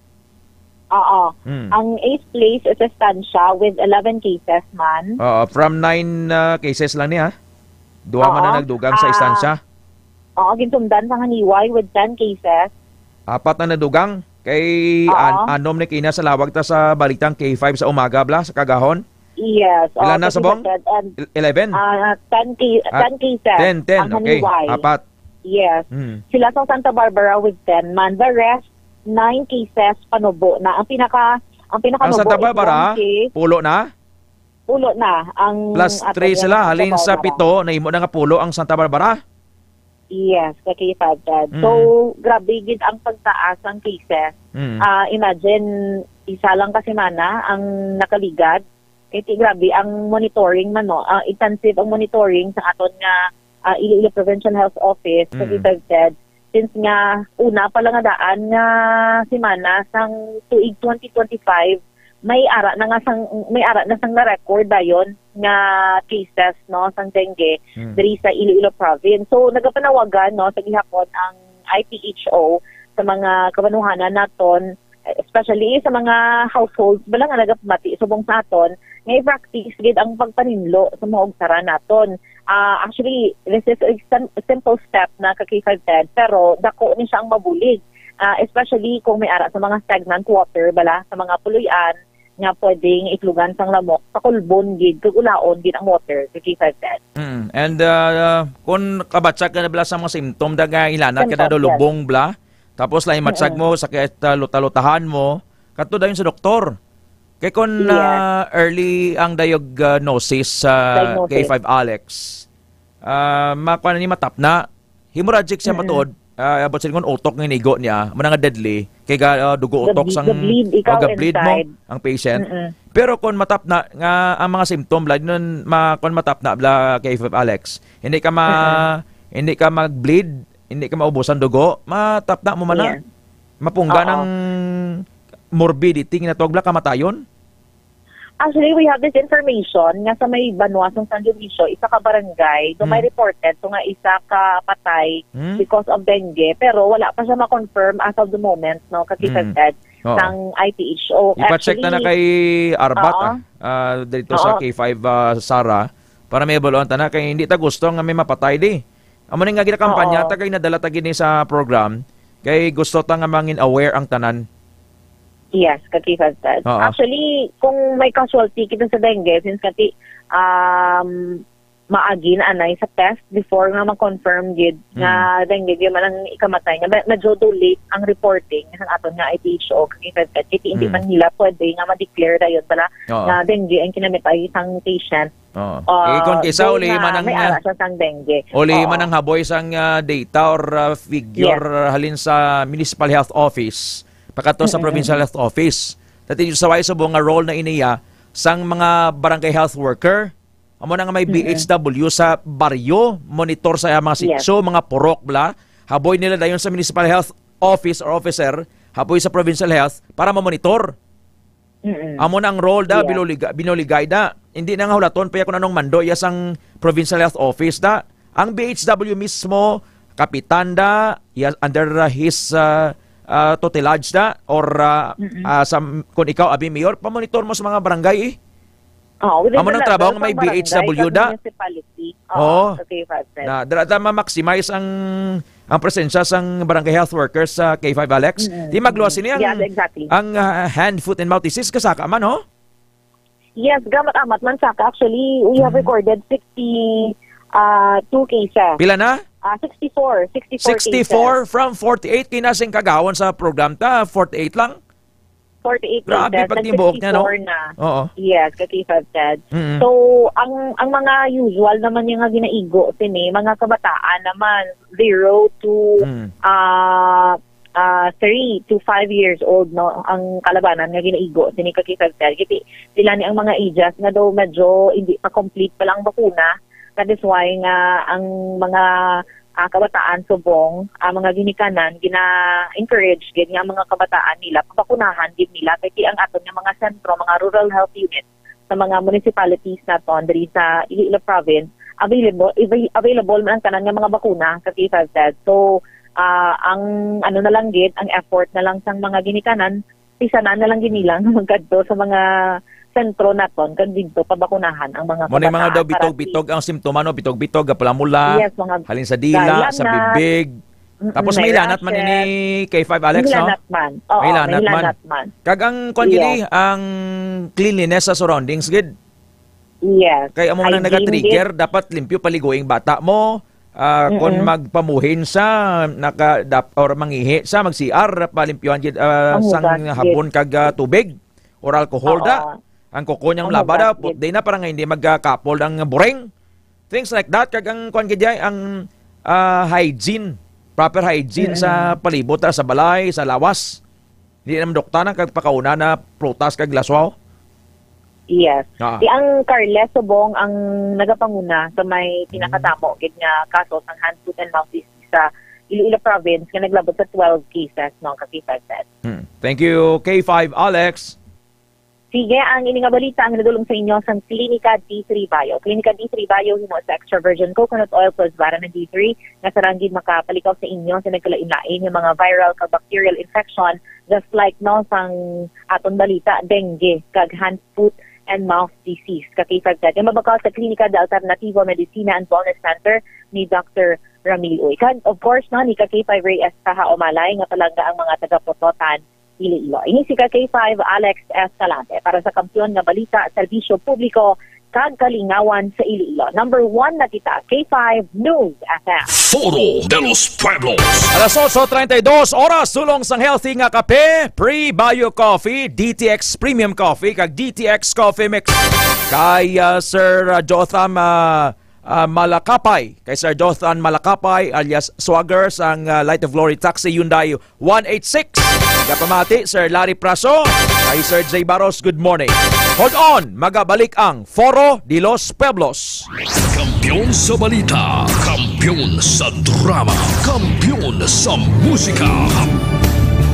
Oo. Mm. Ang eighth place is Estancia with eleven cases man. Oo, from nine, uh, cases lang ni, ha? Duha man Oo. na nagdugang sa Ah. Estancia. Oo, ginsundan sa Haniway with ten cases. Apat na nadugang. Kay Oo. an-, anom ni kina sa lawag ta sa balitang K five sa umaga, bla, sa kagahon. Yes. Ilan Oo, na kasi subong? Sa Ted, um, El-, eleven? Ah, ten ca-, Ah, ten cases ten, ten, ang okay. Haniway. Apat. Yes. Mm. Sila sa Santa Barbara with ten man. The rest, nine cases panubo na. Ang pinaka, ang Ang pinakanubo Santa is Barbara, one case. Pulo na? Pulo na ang Plus ato three niya sila, sa halin Davao sa na lang. Pito, nahimo na nga pulo ang Santa Barbara? Yes, ka K five Dad. So, Mm. grabe gid ang pagtaas ang cases. Mm. Ah, imagine, isa lang ka semana ang nakaligad. Kay ti grabe ang monitoring man, no? Ah, intensive ang monitoring sa aton nga, ah, Iloilo Provincial Health Office, ka Mm. K five Dad. Since nga, una pa lang nga daan nga semana sang tuig twenty twenty-five, may ara na nga sang, may ara na sang na-record dayon nga cases, no, sang dengue Mm. diri sa Iloilo Province. So, nagapanawagan, no, sa gihapon ang I P H O sa mga kabanuhanan naton, especially sa mga households bala nga nagapamati subong sa aton, nga i-practice gid ang pagpaninlo sa mga ugsara naton. Ah, actually, this is a sim-, simple step na ka K five Dad, pero dako ni siya ang mabulig. Ah, especially kung may ara sa mga stagnant water bala, sa mga puloy-an nga pwedeng itlugan sang lamok, pakulbon gid kag ulaon gid ang water, ka K five Dad. Mm. And, ah, kung kabatsag ka na bala sa mga symptom, da nga ilanat ka na Symptoms, daw yes. lubong bala, tapos lain matsag Mm-mm. mo, sakit, ah, luta-lutahan mo, kadto dayon sa doktor. Kay kung, Yes. ah, early ang diagnosis sa Diagnosis. K five Alex, ah, makuha na ni matapna. Hemorrhagic siya Mm-mm. matuod, ah, about sa ingon utok nga inigo niya, muna nga deadly, kay ga, ah, dugo The utok ble-, sang, the bleed, o ikaw ga-bleed mo inside. ang patient. Mm-mm. Pero kung matapna nga ang mga symptom, bala, nun, ma-, kung matapna, bala, K five Alex, hindi ka ma-, Mm-mm. hindi ka mag-bleed, hindi ka maubusan dugo, matapna mo man na. Yeah. Mapungga Oo. ng morbidity, nga natawag, bala, kamatayon. Actually, we have this information nga sa may banwa sang San Dionisio, isa ka barangay, do may Hmm. reported to nga isa ka patay Hmm. because of dengue, pero wala pa siya ma-confirm as of the moment, no, kasi Hmm. sa dead Oo. sang I P H O. I-check na na Actually, kay Arbat, oo. ah, ah, dito sa Oo. K five, ah, Sara, para may baluan ta na, kay hindi ta gusto nga may mapatay di. Amo ni nga ginakampanya Oo. ta kay nadala ta gini sa program, kay gusto ta nga mangin aware ang tanan. Yes, ka K five Dad. Oo. Actually, kung may casualty kita sa dengue, since kati, um, maagi na anay sa test before nga ma-confirm gid nga Mm. dengue gyud man ang ikamatay niya. Me-, medyo too late ang reporting sa aton nga I P H O, ka K five Dad. Kasi hindi Mm. man nila pwede nga ma-declare dayon bala Oo. nga dengue ang kinamatay sang patient. Oo. Ah, Eh, kung kisa, though uli nga man ang, may ah, ara siya sang dengue. uli Oo. man ang haboy sang, ah, data or, ah, figure, Yes. ah, halin sa Municipal Health Office, pakadto sa Mm-mm. Provincial Health Office. Dati sa way subong nga role na iniya sang mga barangay health worker. Amo na nga may Mm-mm. B H W sa baryo, monitor sa mga Yes. sitio, mga purok, bla. Haboy nila dayon sa Municipal Health Office or officer, haboy sa Provincial Health para mamonitor. Mm-mm. Amo na ang role da, Yeah. binuliga-, binuligay da. Hindi na nga hulaton pa ya kung anong mando ya sang Provincial Health Office da. Ang B H W mismo, kapitan da, ya, under, uh, his, uh, uh, tutelage da, or, uh, Mm-mm. uh, sa, kung ikaw, abi mayor, pamonitor mo sa mga barangay, eh. Oh, within Amo the nang trabaho level nga may sang barangay, B H W kag da? municipality. Oo, Oo. sa K five Dad. Na, dala ta ma-maximize ang, ang presensya sang barangay health workers sa K five, Alex. Mm-mm. Di magluwas sini ang, Yes, exactly. ang, ah, hand, foot, and mouth disease, kasaka man, ho? Yes, gamat-amat man saka. Actually, we have Mm. recorded sixty, ah, two cases. Pila na? Ah, sixty-four, sixty-four cases. Sixty-four from forty-eight, kinasing kagawon sa program ta, forty-eight lang? Forty-eight Grabe, cases, pag nag-, tibuok niya, no? sixty-four na. Oo. Yes, ka K five Dad. Mm-mm. So, ang, ang mga usual naman niya nga ginaigo sini, mga kabataan naman, zero to, Mm. ah, ah, three to five years old, no, ang kalabanan nga ginaigo sini ka K five Dad. Kasi sila ni ang mga ages nga daw medyo hindi pa complete pa lang bakuna. That is why nga ang mga, ah, kabataan subong, ang mga ginikanan, gina-encourage gid nga ang mga kabataan nila, pabakunahan gid nila. Kay ang aton nga mga sentro, mga rural health unit sa mga municipalities naton diri sa Iloilo Province, available, avail-, available man ang tanan nga mga bakuna sa K five Dad. So, ah, ang ano na lang gid, ang effort na lang sang mga ginikanan, pisanan na lang gid nila nga magkadto sa mga sentro naton kag didto pabakunahan ang mga Mo ni mga kabataan daw para bitog-bitog ang simptoma, no? Bitog-bitog, gapalamula, Yes, mga halin sa dila, sa lagnat. bibig. Mm-mm, Tapos may may lanat man rashes. ini K five, Alex, May no? lanat man. Oo, May lanat may man. lanat man. Kag ang kwan gid Yes. eh, ang cleanliness sa surroundings gid. Yes. Kay amo man ang Hygiene nagatrigger, gid. dapat limpyo paliguing bata mo, Ah, kon Mm-mm. magpamuhin sa, naka-, dap-, or mangihi sa, mag-C R, palimpyuhan gid, ah, Ang sang hugas gid. habon kag, ah, tubig or alcohol da. Oo. Ang kuko niyang Ang laba da, hugas put gid. di na, para nga hindi magkakapol ang buring. Things like that, kag ang kuwan gid ay, ang, ah, hygiene, proper hygiene sa Mm-mm. palibot, ah, sa balay, sa lawas. Di na maduktan ang kagpakauna na prutas kag laswaw? Yes. Ah. Di ang Carles Subong ang nagapanguna sa may Mm. pinakadamo gid nga kaso sang hand, foot, and mouth disease sa Iloilo Province nga naglabot sa twelve cases, no, ka K five Ted. Hmm. Thank you, K five Alex. Sige, ang ini nga balita ang nadulong sa inyo sang Klinika D three Bio. Klinika D three Bio himo sa extra virgin coconut oil plus vitamin D three nga sarang gid makapalikaw sa inyo sa nagkalain-lain nga mga viral kag bacterial infection, just like, no, sang aton balita, dengue kag hand, foot, and mouth disease. Ka K five Ted, nga mabakal sa Klinika de Alternativa Medicina and Wellness Center ni Doctor Ramil Uy. Kag, of course, no, ni ka K five Rey Estaha Umalay nga palangga ang mga taga-Pototan, Iloilo. Ini si ka K five Alex Escalante para sa Kampiyon nga Balita, Serbisyo Publiko, kag Kalingawan sa Iloilo. Number one na kita, K five News F M. Foro de los Pueblos. Alas otso treinta y dos oras, sulong sang healthy nga kape, Pre-Bio Coffee, D T X Premium Coffee, kag D T X Coffee Mix. Kay, ah, Sir, ah, Jotham, ah, ah, Malakapay, kay Sir Jothan Malakapay alias Swagger sang, ah, Light of Glory Taxi Hyundai one eight six. Kapamati, Sir Larry Praso, kay Sir Jay Baros, good morning. Hold on, magabalik ang Foro de los Pueblos. Kampiyon sa balita, kampiyon sa drama, kampiyon sa musika.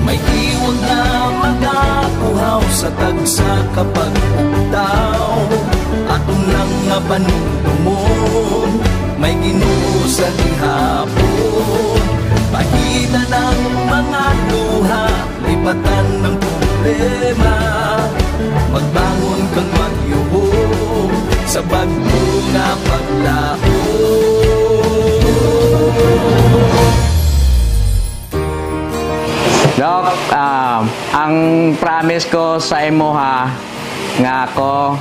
May iwag na magakuhaw sa tagsa ka pag-ugtaw. Aton lang nga panumdumon, may Ginoo sa gihapon. Pahitan ang mga luha, lipatan ang problema. Magbangon kag magyubong sa bag-o nga paglaom. Doc, ah, ang promise ko sa imo, ha, nga ako,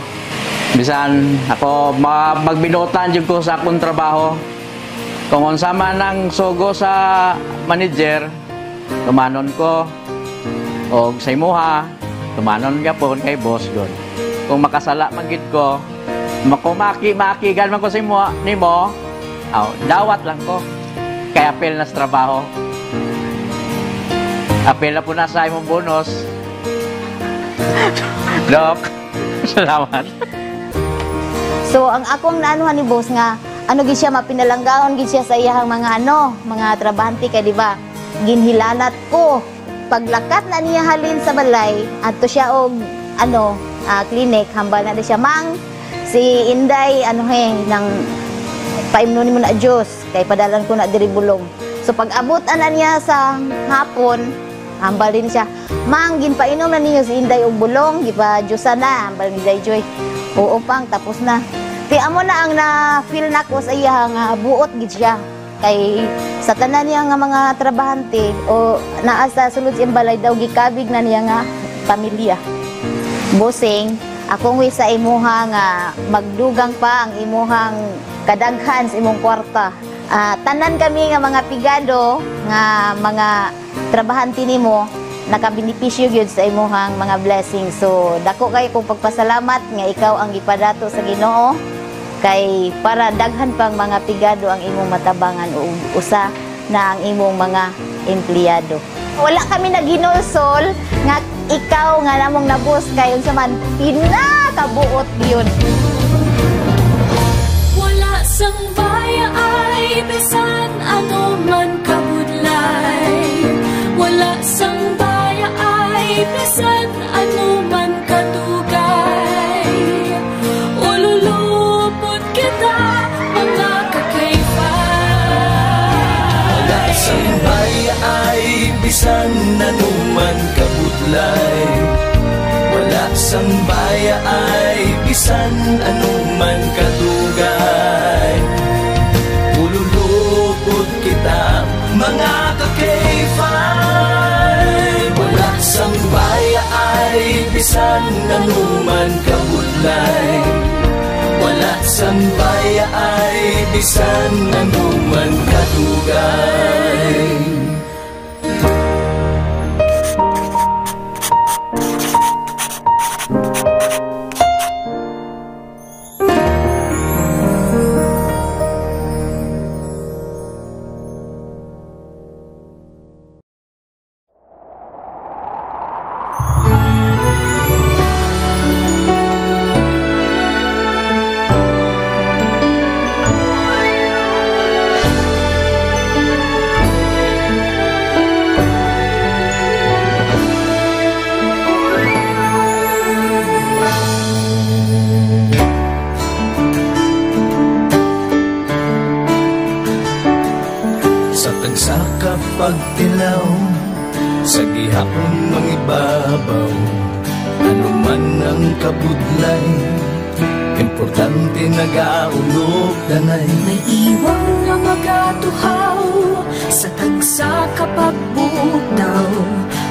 bisan ako, ma-, magbinuotan jud ko sa akong trabaho. Kung unsa man ang sugo sa manager, tumanon ko. Og sa imuha, tumanon gyapon kay boss gud. Kung makasala man gid ko, makumaki-makigan man ko sa imo, nimo, aw, dawat lang ko. Kay apil na sa trabaho. Apil na po na sa imong bonus. Doc, salamat. So, ang akong naanuhan ni boss nga, ano gid siya, mapinalanggaon gid siya sa iyahang mga, ano, mga trabahante kay, di ba, ginhilanat ko. Paglakat na niya halin sa balay, adto siya og, ano, ah, clinic, hambal na di siya, "Mang, si Inday, ano he, nang paimnon nimo na juice, kay padalan ko na diri bulong." So, pag-abot ana niya sa hapon, hambal din siya, "Mang, ginpainom na ninyo si Inday og bulong, gipa-juice na," hambal ni Day Joy. "Oo, Pang, tapos na." Ti amo na ang na-feel nako sa iya nga buot gid siya. Kay sa tanan niya nga mga trabahante o naa sa sulod sa iyang balay daw, gikabig na niya nga pamilya. Bossing, akong wish sa imuha nga magdugang pa ang imuhang kadaghan sa imong kwarta. Ah, tanan kami nga mga pigado nga mga trabahante nimo, nakabenepisyo gyud sa imuhang mga blessings. So, dako kay kong pagpasalamat nga ikaw ang gipadato sa Ginoo, kay para daghan pang mga pigado ang imong matabangan, ug usa na ang imong mga empleyado. Wala kami naghinulsol nga ikaw nga namong nabos kay unsa man pinakabuot yun. Wala sang baya ay bisan ano man kabudlay. Wala sang baya ay bisan ano man kadugay. Ululupot kita, mga ka-K five. Wala sang baya ay bisan ano man kabudlay. Wala sang baya ay bisan ano man kadugay. Ululupot kita, mga ka-K five. Wala sang baya ay bisan ano man kabudlay. Wala sang baya ay bisan ano man kadugay. Sa tagsa ka pagtilaw, sa gihapon mangibabaw, ano man ang kabudlay, importante nagaulog danay. May iwang nga magatuhaw sa tagsa ka pagbutaw,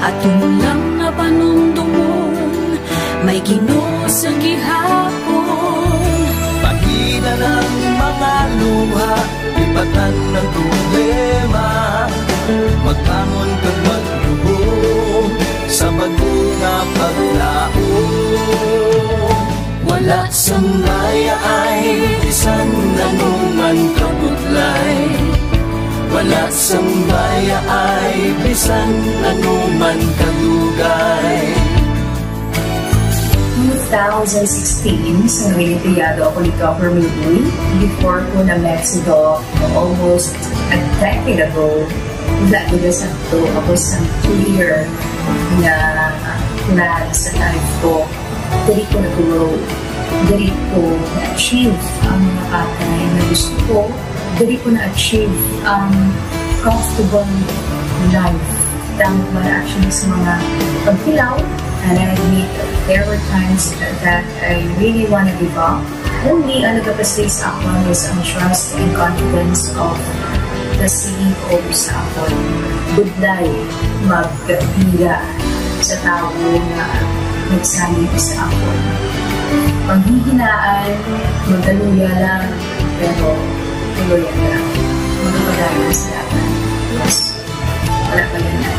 aton lang nga panumdumon, may Ginoo sa gihapon. Pahina ang mga luha, lipatan ang problema, magbangon kag magluhom sa bag-o nga paglaom. Wala sang baya ay bisan ano man kabudlay. Wala sang baya ay bisan ano man kadugay. Two thousand sixteen, sa Noyenteyado ako ni Governor Uy, before ko na-met si Doc almost a decade ago. Wala ko na sakto, ako sa clear na plan sa life ko. Diri ko nag-grow. Diri ko na-achieve ang mga bagay na gusto ko. Diri ko na-achieve ang comfortable life. Tama man actually sa mga pagkilaw. And I admit, there were times that I really wanna give up. Only ang nagapastay sa akon is ang trust and confidence of the C E O sa akon. Budlay magpila sa tawo nga nagsalig sa akon. Panghihinaan, magkaluya lang, pero tuloy lang. Magpadayon sa dalan. Yes. Wala pa yan.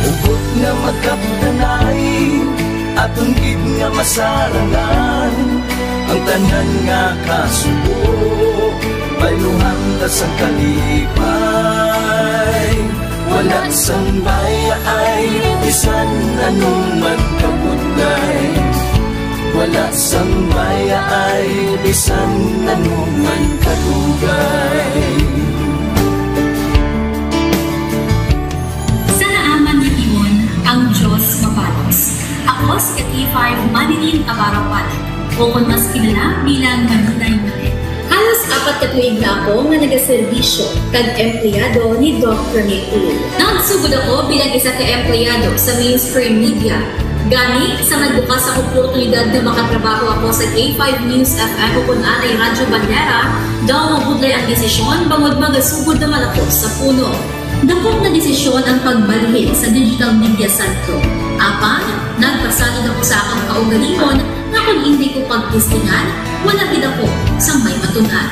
Hugot nga magkaptanay, aton gid nga masarangan ang tanan nga kasubo, bayluhan ta sang kalipay. Wala sang baya ay bisan ano man kabudlay. Wala sang baya ay bisan ano man kadugay. Sa naaman nga tion, ang Dios mabalos. Ako si ka K five Manilyn Abarapan, o kon mas kilala bilang Manilay Manilay. Halos apat ka tuig na ako nga nagaserbisyo kag empleyado ni Doc Rene Uy. Nagsugod ako bilang isa ka empleyado sa mainstream media. Gani, sa nagbukas ang oportunidad nga makatrabaho ako sa K five News F M o kon anay Radyo Bandera, daw mabudlay ang desisyon bangod magasugod naman ako sa puno. Dako nga desisyon ang pagbalhin sa Digital Media Centro. Apan, nagpasalig ako sa akon kaugalingon nga kon indi ko pagtistingan, wala gid ako sang may matun-an.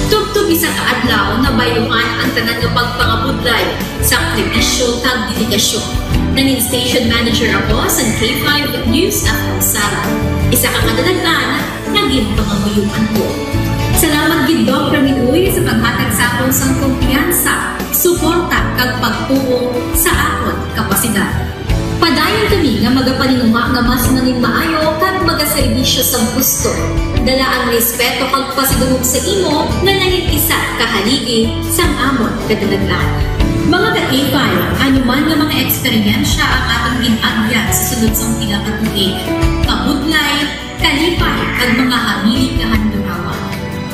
Tubtob isa ka adlaw, nabayluhan ang tanan nga pagpangabudlay, sakripisyo, kag dedikasyon. Nangin station manager ako sa K five News F M Sara. Isa ka kadalag-an nga ginpangamuyoan ko. Salamat gid, Doc Rene Uy, sa paghatag sa akon sang kumpiyansa, suporta, kag pagtuo sa akon kapasidad. Padayon kami nga magapaninguha nga mas nangin maayo kag magaserbisyo sang husto. Dala ang respeto kag pasidungog sa imo nga nangin isa ka haligi sang amon kadalag-an. Mga ka-K five, ano man nga mga eksperyensya ang aton gin-agyan sa sulod sang pila ka tuig, kabudlay, kalipay, kag mga hamili nga handurawan.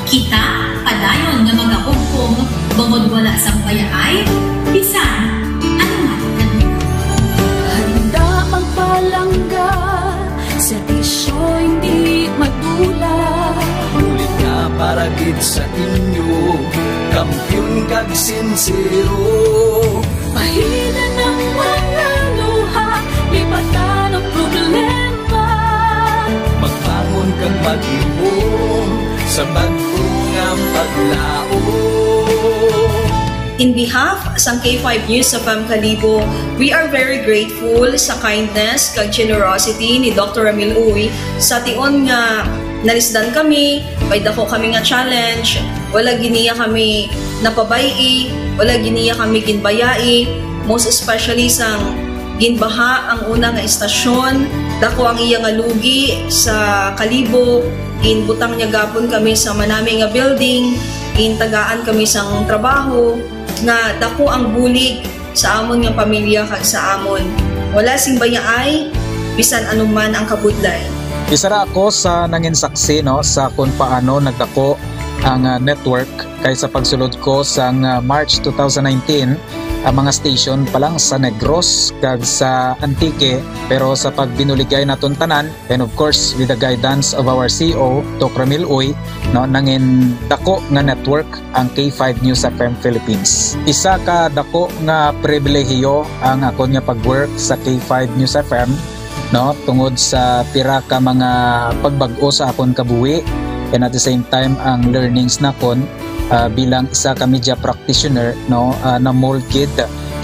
Kita padayon nga magahugpong bangod wala sang bayaay bisan ano man. Handa magpalangga, serbisyo hindi madula. Bulig nga para gid sa inyo, kampiyon kag sinsero. Pahina ang mga luha, lipatan ang problema. Magbangon kag maghimom sa Sa bag-o nga paglaom. In behalf sang K five News F M Kalibo, we are very grateful sa kindness kag generosity ni Doctor Ramil Uy. Sa tion nga nalisdan kami, may dako kami nga challenge, wala gid niya kami napabay-i, wala gid niya kami ginbayai, most especially sang ginbaha ang una nga istasyon, dako ang iya nga lugi sa Kalibo, ginbutang niya gapon kami sa manami nga building, gintagaan kami sang trabaho, nga dako ang bulig sa amon nga pamilya kag sa amon. Wala sing bayaay, bisan anuman ang kabudlay. Isa ra ako sa nangin saksi, no, sa kung paano nagdako ang, ah, network, kay sa pagsulod ko sang, ah, March two thousand nineteen, ang mga station pa lang sa Negros kag sa Antique, pero sa pagbinuligay naton tanan, and of course, with the guidance of our C E O, Doc Ramil Uy, no, nangin dako nga network ang K five News F M Philippines. Isa ka dako nga pribilehiyo ang akon nga pag-work sa K five News F M, no, tungod sa pira ka mga pagbag-o sa akon kabuhi, and at the same time ang learnings nakon, ah, bilang isa ka media practitioner, no, ah, na-mold gid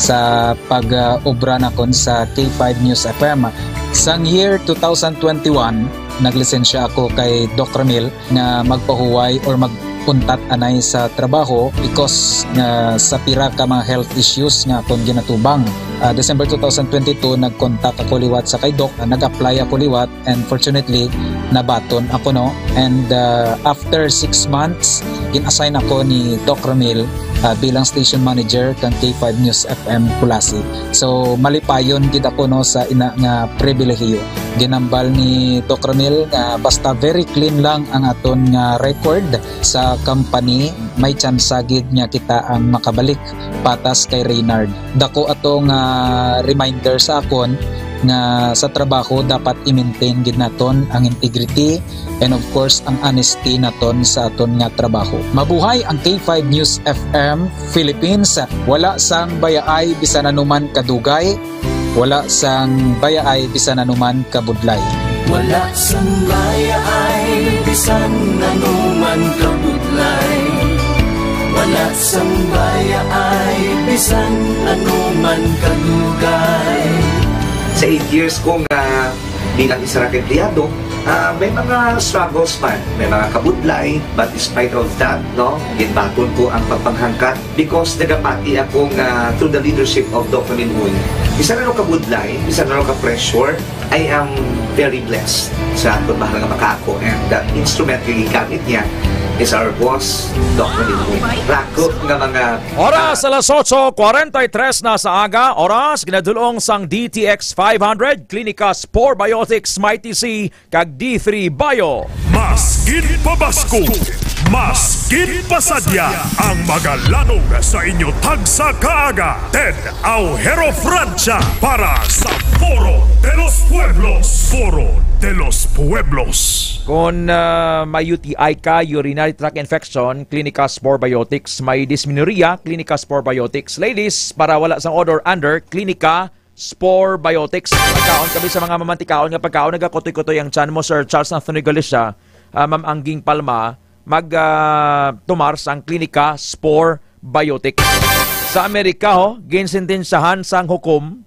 sa pag, ah, obra nakon sa K five News F M. Sang year two thousand twenty-one, naglisensya ako kay Doc Ramil nga magpahuway or mag-untat anay sa trabaho because nga sa pira ka mga health issues nga akon ginatubang. Ah, December two thousand twenty-two, nag-contact ako liwat sa kay Doc, ah, nag-apply ako liwat, and fortunately, nabaton ako, no. And, ah, after six months, gin-assign ako ni Doc Ramil, ah, bilang station manager kang K five News F M Culasi. So, malipayon gid ako, no, sa ina nga pribilehiyo. Ginambal ni Doc Ramil nga basta very clean lang ang aton nga record sa company, may tsansa gid nga kita ang makabalik patas kay Reynard. Dako ato nga reminder sa akon nga sa trabaho dapat i-maintain gid naton ang integrity and of course ang honesty naton sa aton nga trabaho. Mabuhay ang K five News F M Philippines. Wala sang bayaay bisan anuman kadugay, wala sang bayaay bisan anuman kabudlay. Wala sang bayaay bisan anuman kabudlay. Wala sang bayaay bisan anuman kadugay. Sa eight years ko nga bilang isa ra ka empleyado, ah, may mga struggles man, may mga kabudlay, but despite of that, no, ginbaton ko ang pagpanghangkat because nagapati ako nga through the leadership of Doc Ramil Uy, bisan ano kabudlay, bisan ano ka-pressure, I am very blessed sa akon mahal nga makaako, and the instrument nga gigamit niya is our boss, Doc Ramil Uy. Rako nga mga Oras alas otso kwarenta y tres na sa aga, oras ginadulong sang D T X five hundred, Klinika Spore Biotics, Mighty C, kag D three Bio. Mas gid pabaskog, mas gid pasadya ang magalanog sa inyo tagsa ka aga. Ted Aujero Francia para sa Foro de los Pueblos. Foro de los Pueblos. Kung, ah, may U T I ka, urinary tract infection, Klinika Spore Biotics. May dysmenorrhea, Klinika Spore Biotics. Ladies, para wala sang odor under, Klinika Spore Biotics. Pagkaon kami sa mga mamantikaon nga pagkaon, nagakutoy-kutoy ang tiyan mo, Sir Charles Anthony Galicia, ah, Ma'am Angging Palma, mag, ah, tumar sang Klinika Spore Biotics. Sa Amerika, ho, ginsentensyahan sang hukom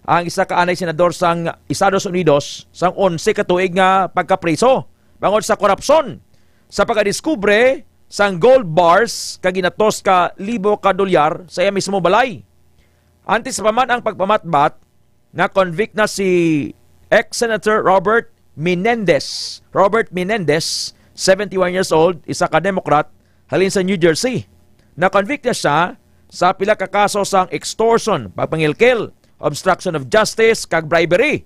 ang isa ka anay senador sang Estados Unidos sang onse ka tuig nga pagkapriso bangod sa korupsyon sa pagkadiskubre sang gold bars kag ginatos ka libo ka dolyar sa iya mismo balay. Antes pa man ang pagpamatbat, na-convict na si ex-Senator Robert Menendez. Robert Menendez, seventy-one years old, isa ka Democrat, halin sa New Jersey. Na-convict na siya sa pila ka kaso sang extortion, pagpangilkil, obstruction of justice, kag bribery.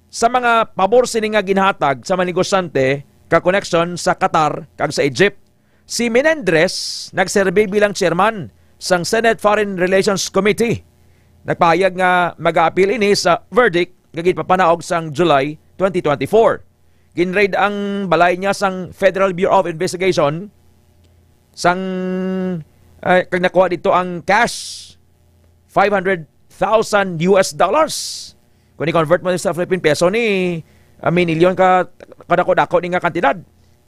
Sa mga pabor sini nga ginhatag sa mga negosyante ka koneksyon sa Qatar kag sa Egypt, si Menendez nagserbi bilang chairman sang Senate Foreign Relations Committee. Nagpahayag nga mag-aapil ini sa verdict nga ginpapanaog sang July twenty twenty-four. Ginraid ang balay niya sang Federal Bureau of Investigation sang, eh, kag nakuha dito ang cash, five hundred thousand U S dollars. Kung i-convert mo sa Philippine peso ni, ah, minilyon ka, kadako-dako ni nga kantidad.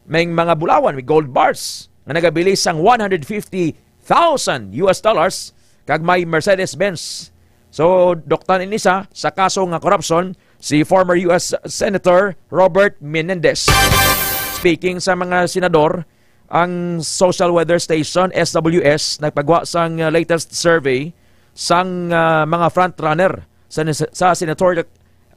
May mga bulawan, may gold bars nga nagabilis sang one hundred fifty thousand U S dollars, kag may Mercedes-Benz. So, duktan ini sa, sa kaso nga korupsyon si former U S Senator Robert Menendez. Speaking sa mga senador, ang Social Weather Station, S W S, nagpagwa sang, uh, latest survey sang, uh, mga frontrunner sa, sa senatorial,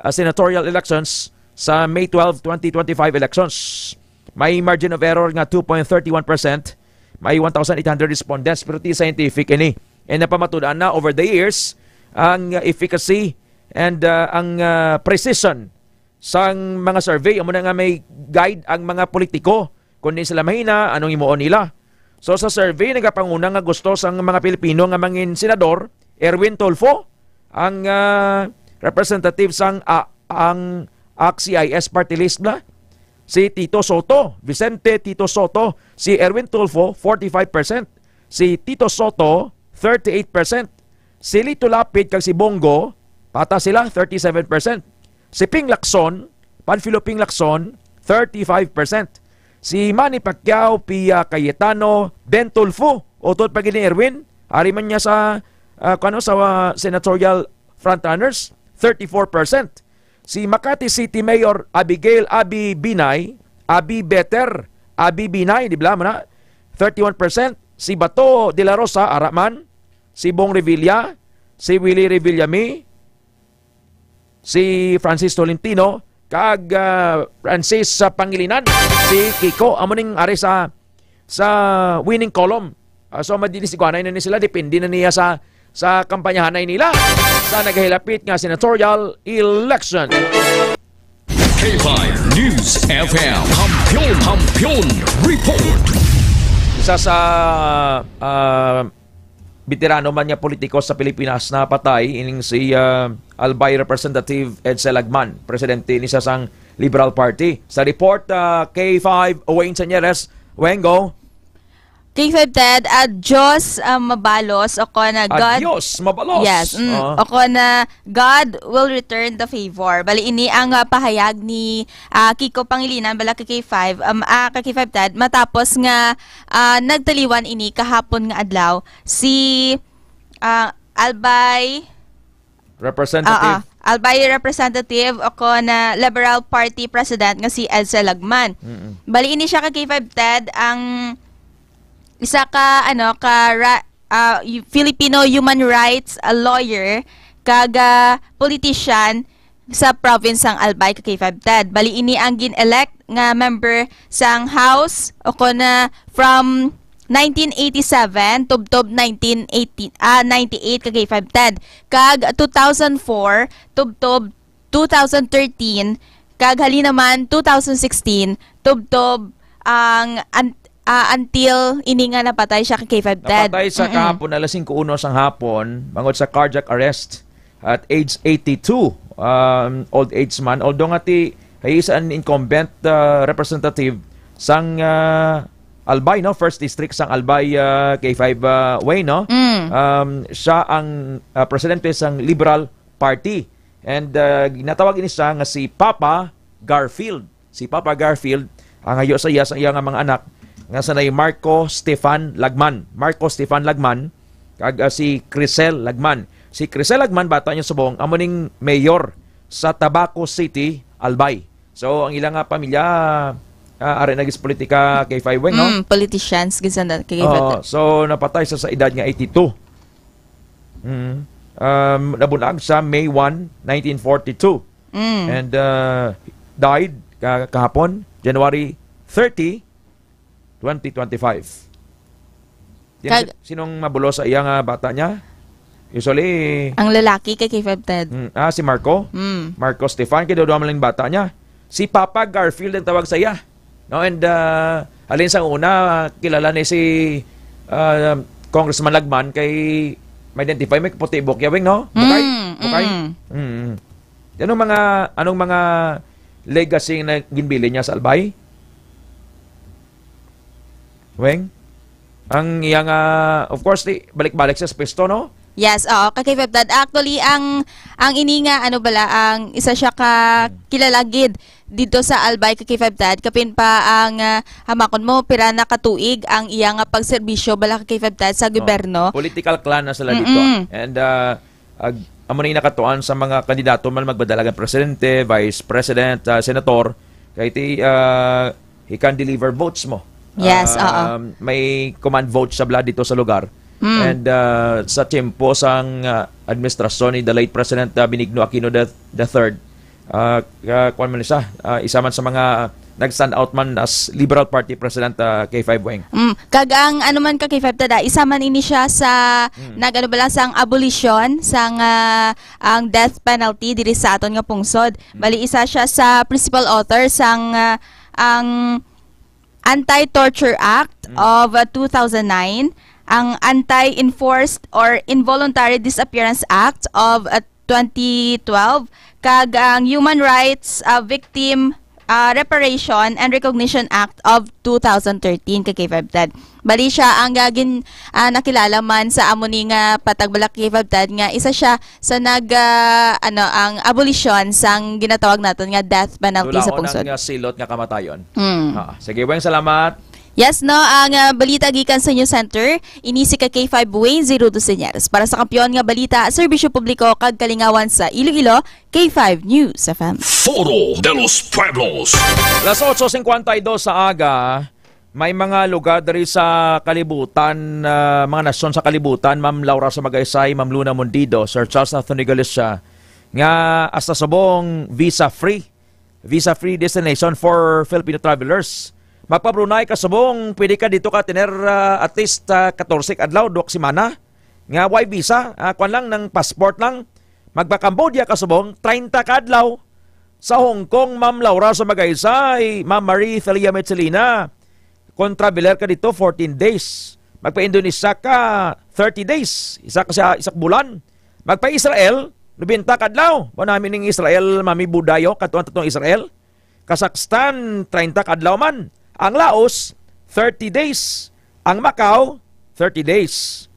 uh, senatorial elections sa May twelve, twenty twenty-five elections. May margin of error nga two point thirty one percent. May one thousand eight hundred respondents, pero ti scientific ini. And napamatud-an na over the years ang efficacy and, uh, ang, uh, precision sang mga survey. Amo na nga may guide ang mga politiko kung di sila mahina, anong himuon nila. So, sa survey, nagapanguna nga gusto sang mga Pilipino nga mangin senador, Erwin Tulfo, ang, ah, representative sang, ah, ang ACT-C I S party list na. Si Tito Sotto, Vicente Tito Sotto, si Erwin Tulfo, forty-five percent. Si Tito Sotto, thirty-eight percent. Si Lito Lapid kag si Bong Go, pata sila, thirty-seven percent. Si Ping Lacson, Panfilo Ping Lacson, thirty-five percent. Si Manny Pacquiao, Pia Cayetano, Ben Tulfo, utod pa gid ni Erwin, ari man niya sa, ah, kano, sa, ah, senatorial frontrunners, thirty-four percent. Si Makati City Mayor Abigail Abi Binay, Abi Better, Abi Binay, di ba, mana? Thirty-one percent. Si Bato de la Rosa, ara man. Si Bong Revilla, si Willie Revillame, si Francis Tolentino, kag, ah, Francis sa Pangilinan, si Kiko. Amo ning ari sa, sa winning column. Ah, so, madidisiguanay na ni sila, depende na niya sa, sa kampanyahanay nila sa nagahilapit nga senatorial election. K five News F M, Kampiyon, Kampiyon Report. Isa sa, ah, veterano man nga politiko sa Pilipinas napatay, ining si, ah, Albay Representative Edsel Lagman, presidente ni sa sang Liberal Party. Sa report, ah, K five Wayne Sanyeres, Wengo. K five Ted, ah, Diyos, ah, mabalos, o kon, ah, God. Adios, mabalos. Yes, mm, Ah. o kon, ah, God will return the favor. Bali, ini ang, ah, pahayag ni, ah, Kiko Pangilinan, bala ka K five, um, ah, ka K five Ted, matapos nga, ah, nagtaliwan ini kahapon nga adlaw si, ah, Albay, Representative. Ah, ah. Albay Representative o kon, ah, Liberal Party President nga si Edsel Lagman. Mm-mm. Bali, ini siya ka K five Ted, ang isa ka, ano, ka ra-, ah, y-, Filipino human rights, ah, lawyer, kag, ah, politician sa province sang Albay ka K five Ted. Bali, ini ang gin-elect nga member sang House o kon, ah, from nineteen eighty-seven tubtob nineteen eighty, ah, ninety-eight ka K five Ted, kag two thousand four tubtob two thousand thirteen, kag hali naman two thousand sixteen tubtob ang an-, ah, until ini nga napatay siya ka K five Ted. Napatay sa Mm-mm. kahapon, alas singko uno sang hapon, bangod sa cardiac arrest at age eighty-two, um, old age man. Although nga ti, he is an incumbent, uh, representative sang, uh, Albay, no? First District sang Albay, uh, K five, uh, Wayne, no? Mm. Um, siya ang, uh, presidente sang Liberal Party. And, uh, ginatawag ini siya nga si Papa Garfield. Si Papa Garfield, ang hayo sa iya, sa iya nga mga anak, nga sanay Marco Stefan Lagman. Marco Stefan Lagman, kag, ah, si Crisel Lagman. Si Crisel Lagman, bata niya subong, amo ning mayor sa Tabaco City, Albay. So, ang ilang nga pamilya, ah, ari na gis politika kay Five Wing, no? Mm, politicians, gid sa na-, kay Oo, Five. So, napatay sa, sa edad nga eighty-two. Mm. Um, nabunag sa May one, nineteen forty-two. Mm. And, uh, died ka-, kahapon, January thirty, twenty twenty-five. Yan, Kag- si-, sinong mabulos sa iya nga bata niya? Usually, Ang lalaki kay K five Ted. Mm, ah, si Marco? Mm. Marco Stefan, kay daw duha man lang bata niya. Si Papa Garfield ang tawag sa iya. No, and, uh, halin sa una, kilala ni si, uh, Congressman Lagman kay ma-identify may puti buhok ya, Wing, no? Bukay? Mm, Bukay? mm. Mm, mm. Anong mga, anong mga legacy na ginbilin niya sa Albay? Weng? Ang iya nga, of course, di, balik-balik sa pwesto, no? Yes, oo, ka K five Dad. Actually, ang, ang ini nga, ano bala, ang isa siya ka Hmm. kilala gid dito sa Albay, ka K five Dad. Kapin pa ang, ah, hamakon mo, pira na katuig ang iya nga pagserbisyo bala, ka K five Dad, sa Oh, gobyerno. Political clan na sila dito. Mm-mm. And, ah, ag-, amo na yung nakatuan sa mga kandidato man magpadala kang presidente, vice president, ah, senator. Kay ti, ah, he can deliver votes mo. Yes, oo. Um, may command vote siya bala dito sa lugar. Mm. And, uh, sa tiyempo sang, uh, administrasyon ni the late President, uh, Benigno Aquino the, the third, uh, uh, kuwan man siya, uh, isa man sa mga nag-stand out man as Liberal Party President, uh, K five Weng. Mm. Kag ang ano man, ka K five Dad, ah, isa man ini siya sa Mm. nag-, ano bala, sang abolisyon sang, ah, ang death penalty diri sa aton nga pungsod. Mm. Bali, isa siya sa principal author sang, ah, ang Anti-Torture Act Mm. of, uh, two thousand nine, ang Anti-Enforced or Involuntary Disappearance Act of, uh, twenty twelve, kag ang Human Rights, uh, Victim, uh, Reparation and Recognition Act of two thousand thirteen, ka K five Dad. Bali siya ang, uh, gin-, uh, nakilala man sa amo ni nga patag bala, ka K five Dad, nga isa siya sa nag, ah, ano, ang abolisyon sang ginatawag naton nga death penalty sa Dulaon pungsod. Ang, ah, silot nga kamatayon. Mm. Ah, sige, Weng, salamat. Yes, no, ang, ah, balita gikan sa News Center, ini si ka K five Wayne Zero Dos Señales. Para sa Kampiyon nga Balita, Serbisyo Publiko kag Kalingawan sa Iloilo, K five News F M. Foro de los Pueblos. Las otso cincuenta y dos sa aga, may mga lugar diri sa kalibutan, ah, mga nasyon sa kalibutan, Ma'am Laura Sumagaysay, Ma'am Luna Mundido, Sir Charles Anthony Galicia, nga hasta subong visa-free, visa-free destination for Filipino travelers. Magpa-Brunei ka subong, pwede ka dito ka tener, ah, at least, ah, katorse ka adlaw, duha ka semana. Nga way visa, ah, kwan lang, nang passport lang. Magpa-Cambodia ka subong, treinta ka adlaw. Sa Hong Kong, Ma'am Laura Sumagaysay, Ma'am Marie Thalia Michelina, kung traveler ka dito, fourteen days. Magpa-Indonesia ka, thirty days. Isa ka sa, isa ka bulan. Magpa-Israel, nobenta ka adlaw. Ba namin ning Israel, mami budayo, katuan tatong Israel. Kazakhstan, treinta ka adlaw man. Ang Laos, thirty days. Ang Macau, thirty days.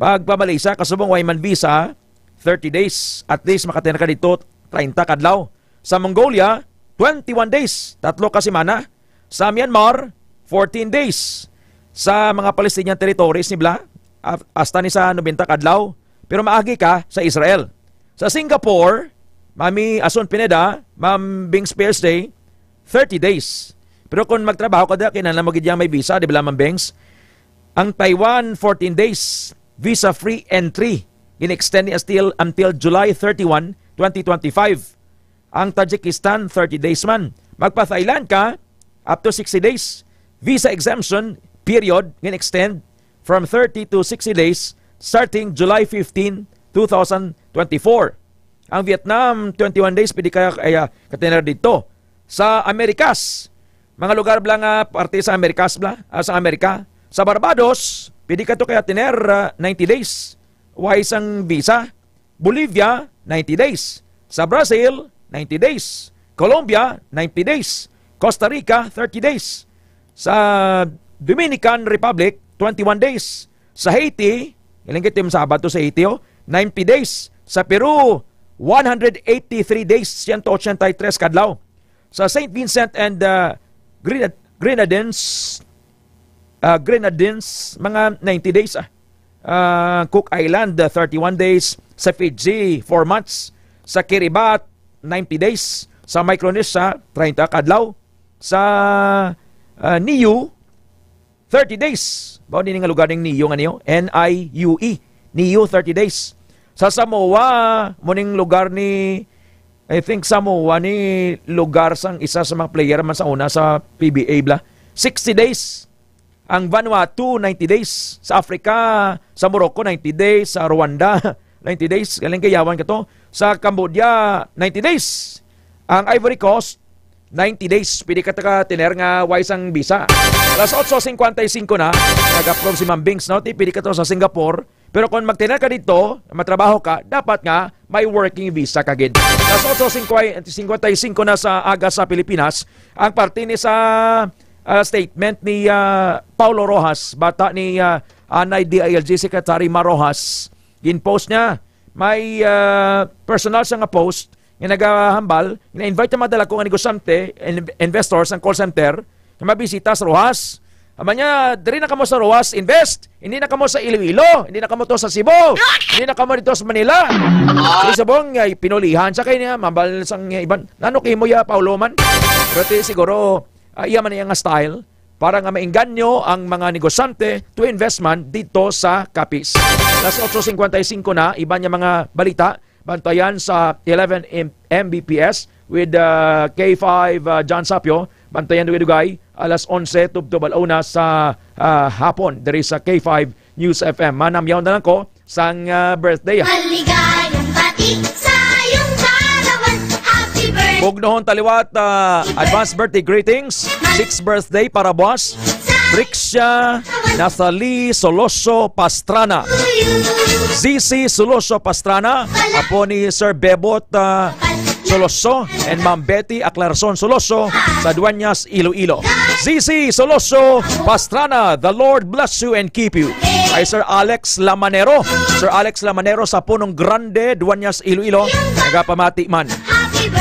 Magpa-Malaysia, kasubong way man visa, thirty days. At least, makatener ka dito, treinta ka adlaw. Sa Mongolia, twenty-one days, tatlo ka semana. Sa Myanmar, fourteen days. Sa mga Palestinian territories ni bala, af-, hasta ni sa nobenta ka adlaw. Pero maagi ka sa Israel. Sa Singapore, Mami Asun Pineda, Ma'am Bings Pierce Day, thirty days. Pero kung magtrabaho ka diha, kinahanglan mo gid yang may visa, di ba, Ma'am Bings? Ang Taiwan, fourteen days, visa-free entry. Gin-extend ni until, until July thirty-one, twenty twenty-five. Ang Tajikistan, thirty days man. Magpa-Thailand ka, up to sixty days. Visa exemption period gin-extend from thirty to sixty days starting July fifteen, two thousand twenty-four. Ang Vietnam, twenty-one days, pwede ka, ay, ah, katener dito. Sa Amerikas, mga lugar bala nga parte sa Amerikas bala, ah, sa Amerika. Sa Barbados, pwede ka to kaya tener, ah, ninety days. Way sang visa. Bolivia, ninety days. Sa Brazil, ninety days. Colombia, ninety days. Costa Rica, thirty days. Sa Dominican Republic, twenty-one days. Sa Haiti, ilang kitim sa abato sa Haiti, oh, ninety days. Sa Peru, one hundred eighty-three days, siyento ochenta y tres kadlaw. Sa Saint Vincent and, uh, Grenad-, Grenadines, uh, Grenadines, mga ninety days, ah. Uh, Cook Island, uh, thirty-one days. Sa Fiji, four months. Sa Kiribati, ninety days. Sa Micronesia, treinta kadlaw. Sa, uh, Niue, thirty days. Ba, din nga lugar ning Niue nga niyo? N I U E. Niue, thirty days. Sa Samoa, mo ning lugar ni, I think Samoa ni lugar sang isa sa mga player man sa una sa P B A bala. Sixty days. Ang Vanuatu, ninety days. Sa Africa, sa Morocco, ninety days. Sa Rwanda, ninety days. Galing kayawan ka to. Sa Cambodia, ninety days. Ang Ivory Coast, ninety days. Pwede ka taka tener nga way sang visa. Alas otso cincuenta y cinco na, nag-approve si Ma'am Bings, no? Ti, pwede ka to sa Singapore. Pero kung magtener ka dito, matrabaho ka, dapat nga may working visa ka gid. Alas otso cincuenta y cinco na sa aga sa Pilipinas, ang parte ni sa, ah, statement ni, ah, Paulo Roxas, bata ni, ah, anay D I L G Secretary Mar Roxas, Gin-post niya, may, ah, personal siya nga post nga nagahambal, na-invite ang mga dalagko nga negosyante, in-, investors, ang call center, nga mabisita sa Roxas. Amo niya, "Diri na kamo sa Roxas invest. Hindi na kamo sa Iloilo. Hindi na kamo to sa Cebu. Hindi na kamo dito sa Manila." Di subong, ay, pinulihan siya kay niya, mabal sang iban. Nano kay mo ya, Paulo man? Pero ti siguro, ah, iya man iya nga style para nga maengganyo ang mga negosyante to invest man dito sa Capiz. Alas otso cincuenta y cinco na, iban nga mga balita, bantayan sa eleven M-, M B P S with, uh, K five, uh, John Sapio, bantayan dugay-dugay, alas onse tubtob ala una sa, uh, hapon, diri sa K five News F M. Manamyaw na lang ko sang, uh, birthday, ah. Maligayang bati sa iyong kaarawan. Happy birthday. Bugnohon taliwat, uh, advance birthday greetings. Sixth birthday para buwas. Brixia Nathalie Soloso Pastrana. Z C Soloso Pastrana, apo ni Sir Bebot, ah, Soloso and Ma'am Betty Aclarson Soloso sa Dueñas, Iloilo. Z C Soloso Pastrana, the Lord bless you and keep you. Kay Sir Alex Lamanero, Sir Alex Lamanero sa Punong Grande, Dueñas, Iloilo, nagapamati man.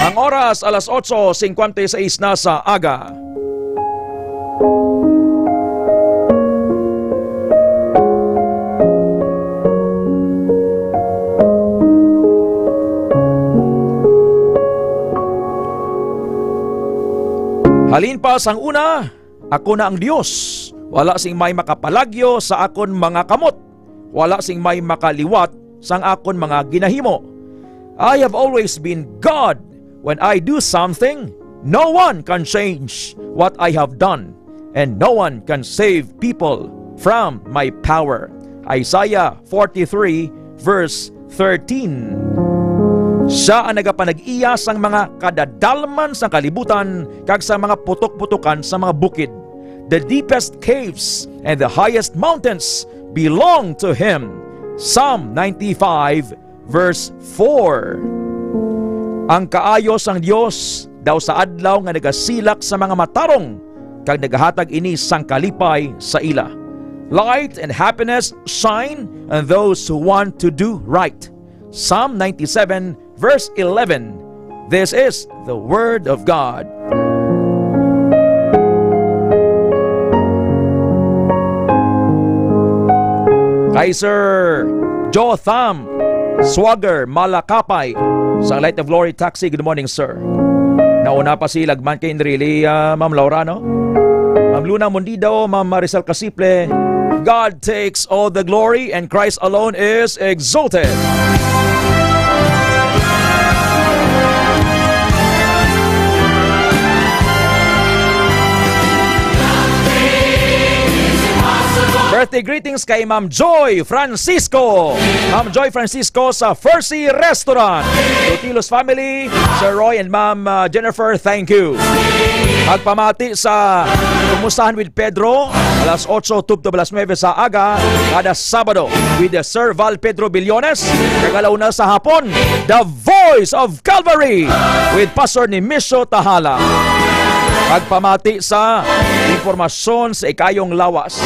Ang oras, alas otso cincuenta y seis na sa aga. Halin pa sang una, ako na ang Dios, wala sing may makapalagyo sa akon mga kamot. Wala sing may makaliwat sang akon mga ginahimo. I have always been God. When I do something, no one can change what I have done, and no one can save people from my power. Isaiah forty-three, verse thirteen. Siya ang nagapanag-iya sang mga kadadalman sang kalibutan kag sa mga putok-putokan sa mga bukid. The deepest caves and the highest mountains belong to him. Psalm ninety-five, verse four. Ang kaayo sang Dios daw sa adlaw nga nagasilak sa mga matarong, kag nagahatag ini sang kalipay sa ila. Light and happiness shine on those who want to do right. Psalm ninety-seven, verse eleven. This is the word of God. Kay Sir Jotham Swagger Malakapay sa Light of Glory Taxi, good morning, sir. Nauna pa si Lagman kay Enrile, ah, Ma'am Laura, no? Ma'am Luna Mondido, Ma'am Maricel Casiple, God takes all the glory and Christ alone is exalted. Birthday greetings kay Ma'am Joy Francisco. Ma'am Joy Francisco sa First Sea Restaurant. Tutilos family, Sir Roy and Ma'am, uh, Jennifer, thank you. Pagpamati sa Kumustahan with Pedro, alas otso tubtob alas nuebe sa aga, kada Sabado, with, uh, Sir Val Pedro Billones, kag ala una sa hapon, The Voice of Calvary with Pastor Nemesio Tahala. Pagpamati sa impormasyon sa ikayong lawas.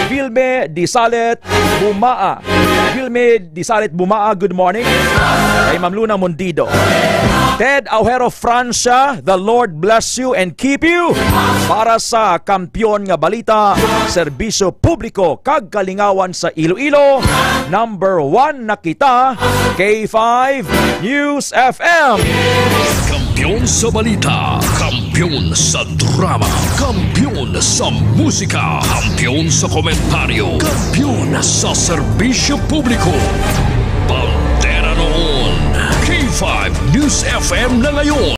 Vilme Disalet Bumaa. Vilme Disalet Bumaa, good morning. Kay Ma'am Luna Mondido. Ted Aujero Francia, the Lord bless you and keep you. Para sa kampiyon nga balita, serbisyo publiko kag kalingawan sa Iloilo, number one na kita, K five News F M. Kampiyon sa balita, kampiyon sa drama, kampiyon sa musika, kampiyon sa komentaryo, kampiyon sa serbisyo publiko. Bandera noon, K five News F M na ngayon.